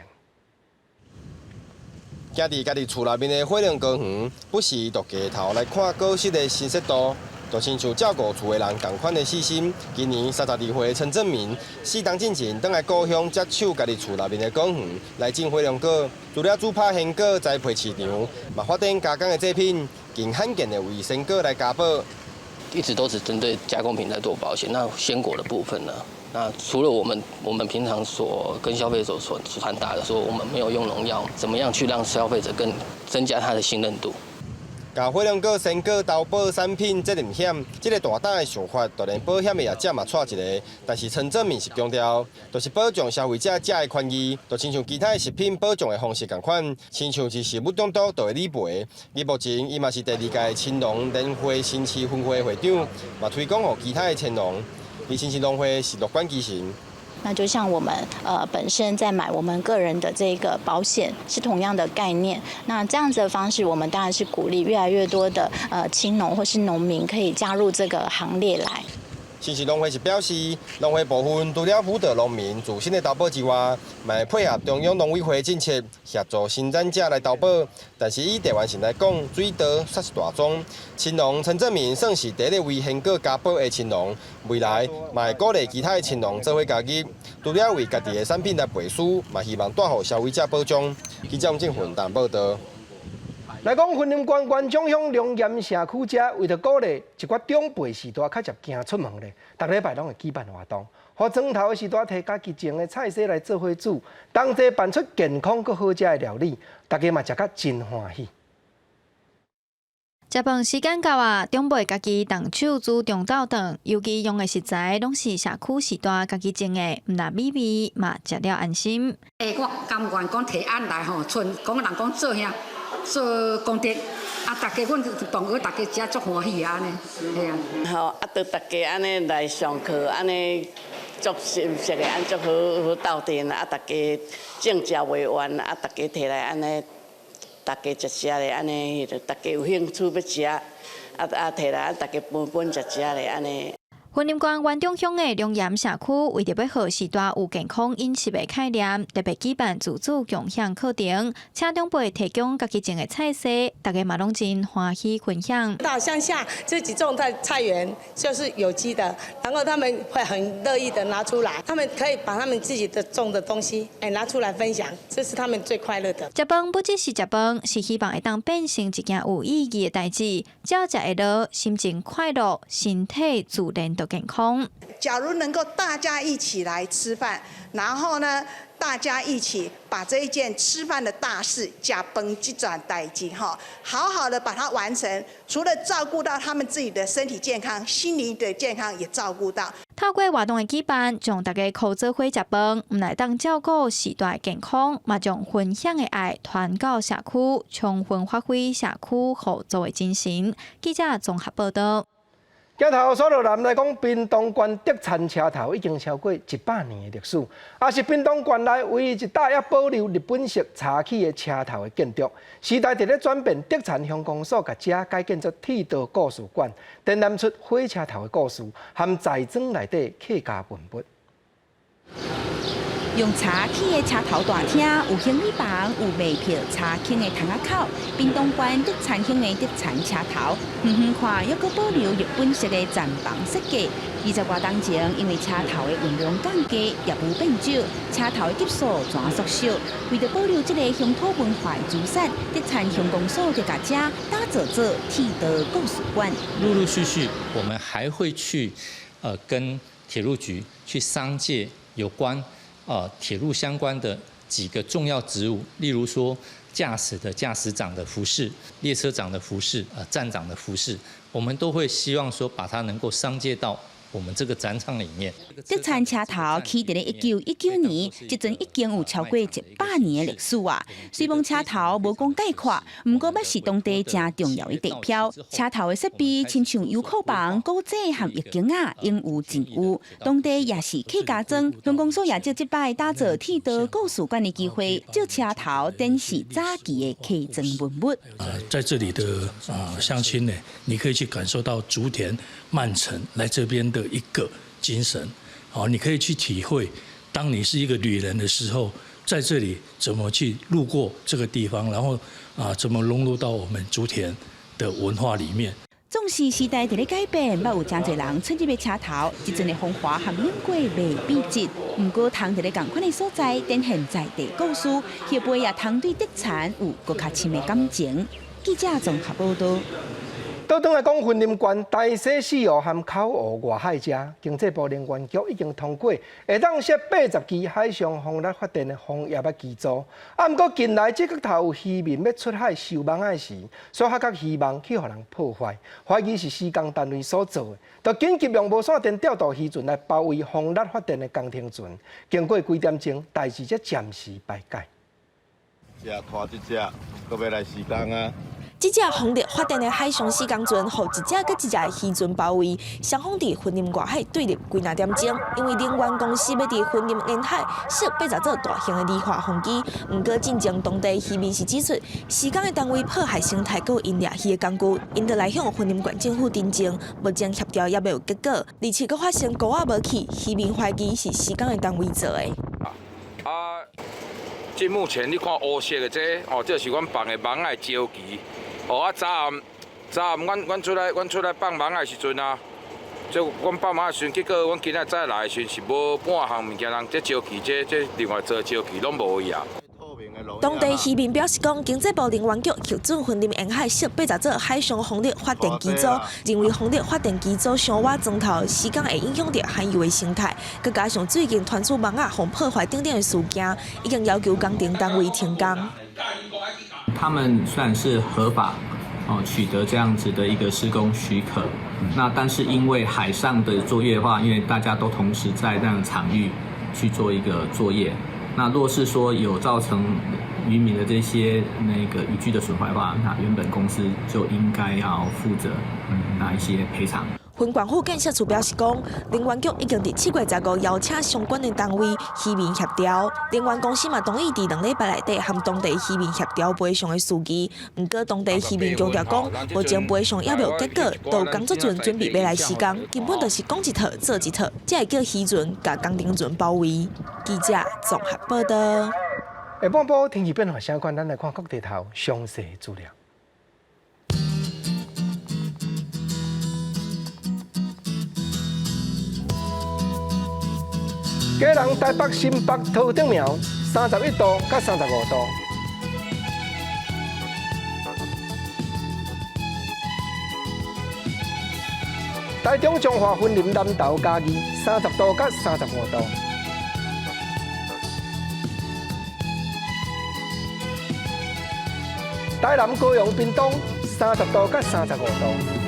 Speaker 7: 行佇家己厝內面的火龍果園，不時就低頭來看果實的新鮮度，就親像照顧厝的人仝款的細心。今年32歲陳正明，4冬進前轉來故鄉接手家己厝內面的果園來種火龍果，除了主拍鮮果栽培市場，嘛發展加工的製品，更罕見的為鮮果來加保。
Speaker 8: 一直都只針對加工品在做保險，那鮮果的部分呢？那除了我們平常所跟消費者所傳達的說，我們沒有用農藥，怎麼樣去讓消費者更增加他的信任度？
Speaker 7: 共火龍果鮮果投保產品責任險，這个大膽的想法，就連保險的業者嘛掣一个。但是陳正明是強調，就是保障消費者食的權益，就親像其他的食品保障的方式仝款，親像是食物中毒就會理賠。而目前，伊嘛是第二屆青農聯會新市分會會長，嘛推廣予其他的青農。伊新市農會是樂觀其成。
Speaker 9: 那就像我們本身在買我們個人的這個保險是同樣的概念。那這樣子的方式，我們當然是鼓勵越來越多的青農或是農民可以加入這個行列來。
Speaker 7: 新市農會是表示，農會部分除了輔導農民自身的投保之外，嘛會配合中央農委會政策，協助生產者來投保。但是以台灣縣來講，水稻煞是大宗。青農陳正明算是第一个為鮮果加保的青農，未來嘛會鼓勵其他的青農做伙加入。除了為家己的產品來背書，嘛希望帶予消費者保障。記者王正雲台報道。
Speaker 1: 來講，雲林縣員松鄉龍岩社區遮，為著鼓勵一寡長輩序大較捷行出門咧，逐禮拜攏會舉辦活動，予庄頭的序大提家己種的菜踅來做伙煮，同齊辦出健康閣好食的料理，大家嘛食甲真歡喜。
Speaker 10: 食飯時間到啊，長輩家己動手煮中晝頓，尤其用的食材攏是社區序大家己種的，毋但美味，嘛食了安心。
Speaker 11: 欸，我甘願講提案來吼，賰講人講做遐做功德，啊，大家阮同學大家食足歡喜啊，按呢，嘿啊。
Speaker 12: 吼，啊，著大家按呢來上課，按呢足心適的，按足好好鬥陣啊，大家種食袂完，啊，大家提來按呢。大家食食咧，按呢，大家有興趣欲食，啊啊提來，大家分分食食咧，按呢。
Speaker 10: 雲林縣員中鄉的龍岩社區，為著欲予序大有健康飲食的概念，特別舉辦自主共享課程，請長輩提供家己種的菜色，大家嘛攏真歡喜分享。
Speaker 13: 到鄉下自己種的菜園就是有機的，然後他們會很樂意的拿出來，他們可以把他們自己的種的東西，哎拿出來分享，這是他們最快樂的。
Speaker 10: 食飯不只是食飯，是希望會當變成一件有意義的代誌，只要食會落，心情快樂，身體自然就健康。
Speaker 15: 假如能夠大家一起來吃飯，然後呢，大家一起把這一件吃飯的大事，食飯這樁代誌哈，好好的把它完成。除了照顧到他們自己的身體健康，心靈的健康也照顧到。
Speaker 10: 透過活動的舉辦，將大家靠做伙食飯，毋但當照顧序大的健康，嘛將分享的愛傳到社區，充分發揮社區互助的精神。記者綜合報道。
Speaker 1: 鏡頭所落來，來講，屏東縣德田車頭已經超過100年的歷史，也是屏東縣內唯一一棟猶保留日本式柴起的車頭的建築。時代佇咧轉變，德田鄉公所共遮改建做鐵道故事館，展覽出火車頭的故事，含在莊內底客家文物。
Speaker 16: 用柴起的車頭大廳，有行李房，有賣票查輕的窗仔口。屏東縣德田鄉的德田車頭，遠遠看猶閣保留日本式的站房設計。20外冬前，因為車頭的運量降低，業務變少，車頭的級數轉縮小。為著保留這个鄉土文化的資產，德田鄉公所就共遮打造做鐵道故事館。
Speaker 19: 陸陸續續，我們還會去，跟鐵路局去商借有關。鐵路相關的幾個重要職務，例如說駕駛的駕駛長的服飾、列車長的服飾、站長的服飾，我們都會希望說把它能夠商借到我們這個展場裡面。
Speaker 16: 德田車頭起佇咧1919年，這陣已經有超過100年的歷史啊。雖罔車頭無講概括，毋過猶是當地誠重要的地標。車頭的設備親像油庫房、古井和浴間仔，應有盡有。當地也是客家莊，鄉公所也藉這擺打造鐵道故事館的機會，借車頭展示早期的客莊文物。
Speaker 24: 在這裡的鄉親呢，你可以去感受到竹田慢城來這邊的一個精神，哦，你可以去體會，當你是一個旅人的時候，在這裡怎麼去路過這個地方，然後啊，怎麼融入到我們竹田的文化裡面。
Speaker 16: 縱使時代佇咧改變，猶有誠濟人出入的車頭，這陣的風華和名貴袂變質。毋過，通佇咧仝款的所在，展現在地故事，後輩也通對德田有閣較深的感情。記者綜合報道。
Speaker 1: 倒轉來講，雲林縣大溪四湖和口湖外海遮，經濟部能源局已經通過，會當設80支海上風力發電的風葉仔機組。啊，毋過近來這角頭有漁民欲出海收網仔時，煞發覺漁網去予人破壞，懷疑是施工單位所做的，就緊急用無線電調度漁船來包圍風力發電的工程船。經過幾點鐘，代誌才暫時排解。
Speaker 26: 這拖這隻，閣欲來施工啊！
Speaker 23: 這隻風力發電的海上施工船，予一隻閣一隻的漁船包圍，雙方佇雲林外海對立幾若點鐘。因為能源公司欲佇雲林沿海設80座大型的離岸風機，毋過進前當地漁民是指出，施工的單位破壞生態，閣有𪜶掠魚的工具，𪜶就來向雲林縣政府陳情，目前協調猶未有結果，而且閣發生鈎仔無去，漁民懷疑是施工的單位做的。
Speaker 27: 啊，這目前你看烏色的這，哦，這是阮放的網仔的礁旗。哦啊，昨暗昨暗，阮出來放網仔的時陣啊，這阮放網仔時陣，結果阮今仔早來的時陣是無半項物件，人這礁旗，這另外做礁旗攏無去啊。
Speaker 23: 當地漁民表示講，經濟部能源局核准雲林沿海設80座海上風力發電機組，認為風力發電機組傷倚樁頭，施工會影響著海洋的生態，閣加上最近傳出網仔予破壞等等的事件，已經要求工程單位停工。
Speaker 31: 他們雖然是合法
Speaker 14: 哦取得這樣子的一個施工許可。那但是因為海上的作業的話，因為大家都同時在那個場域去做一個作業，那若是說有造成漁民的這些那個漁具的損壞的話，那原本公司就應該要負責那一些賠償。
Speaker 17: 分管府建設處表示講，能源局已經佇7月15邀請相關的單位漁民協調，能源公司嘛同意佇2禮拜內底和當地漁民協調賠償的事宜。毋過當地漁民強調講，目前賠償猶未有結果，都有工作船準備欲來施工，根本就是講一套做一套，才會叫漁船共工程船包圍。記者綜合報道。
Speaker 1: 下半晡天氣變化相關，咱來看各地頭詳細資料。基隆、台北、新北、桃竹苗，31度到35度。台中、彰化、雲林、南投、嘉義，30度到35度。台南、高雄、屏東，30度到35度。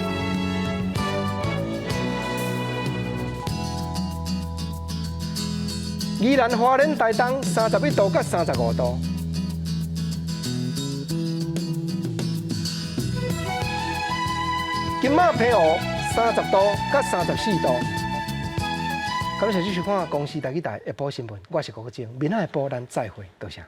Speaker 1: 宜蘭、花蓮、台東，31度到35度。金馬、澎湖，30度到34度。感謝繼續看公視台語台下晡新聞，我是郭國正，明仔下晡咱再會，多謝。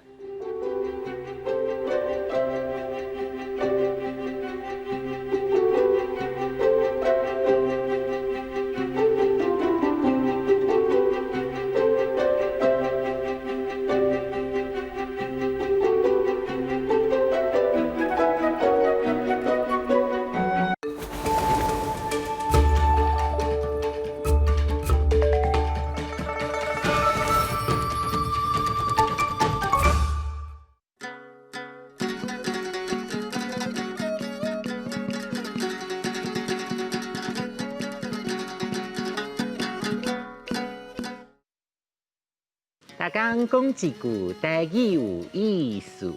Speaker 18: 逐工講一句台語有意思。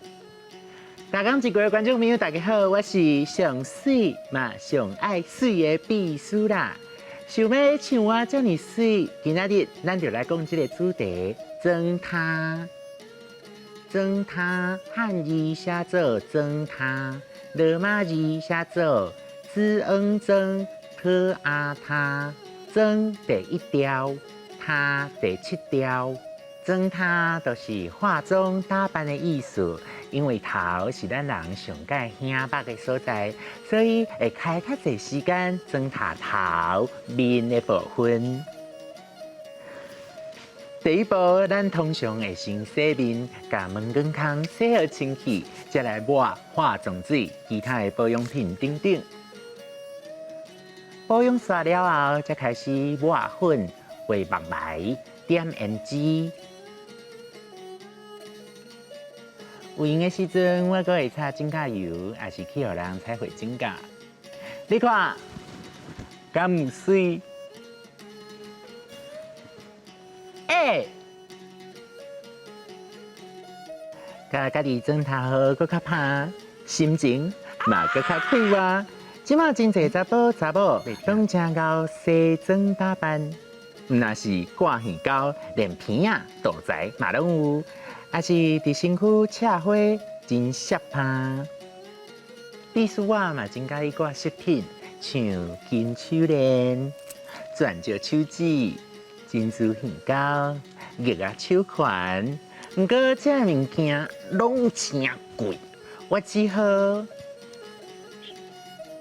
Speaker 18: 逐工一句的觀眾朋友，大家好，我是上媠嘛上愛媠的秘書啦。想欲像我遮爾媠，今仔日咱就來講這个主題：妝頭。妝頭漢字寫做妝頭，羅馬字寫做子恩妝，特阿他。妝第一調，頭第七調。妝頭就是化妝打扮的意思，因為頭是咱人上蓋顯目的所在，所以會開較濟時間妝頭頭面的部分。第一步，咱通常會先洗面，共毛管孔洗好清氣，再來抹化妝水、其他的保養品等等。保養煞了後，才開始抹粉、畫目眉、點胭脂。有閒的時陣，我閣會擦指甲油，抑是去予人彩繪指甲。你看，敢毋媠？欸，共家己妝頭好，閣較拍，心情嘛閣較快活。這馬真濟查埔查某攏真𠢕西裝打扮，毋若是掛耳膠，連鼻仔、肚仔嘛攏有。抑是佇身軀赤花真攝拍。秘書我嘛真佮意掛飾品，像金手鏈、鑽石手指、珍珠耳膠、玉仔手環。毋過這物件攏誠貴，我只好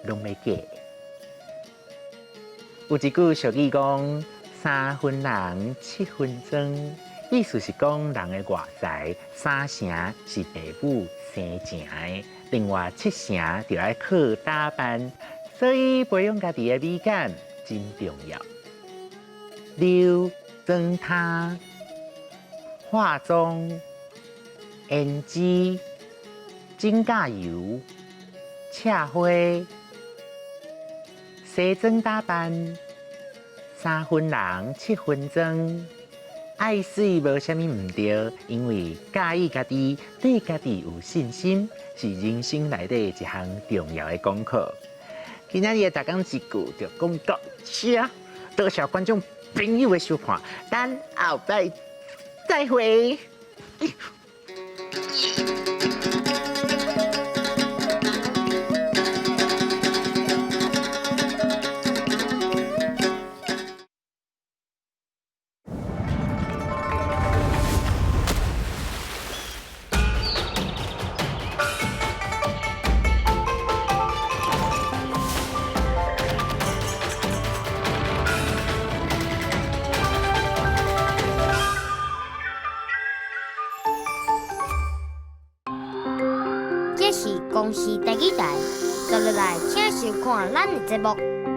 Speaker 18: 攏欲假。有一句俗語講：三分人，七分妝。意思是講人的外在三成是父母生成的，另外七成就愛靠打扮，所以培養家己的美感真重要。留妝頭、化妝、胭脂、指甲油、赤花、西裝打扮，三分人七分妝。愛媠無啥物毋對，因為佮意家己，對家己有信心，是人生內底一項重要的功課。今仔日的逐工一句就講到這，多謝觀眾朋友的收看，咱後擺再會。
Speaker 2: 這是公視第二台，接落來請收看咱的節目。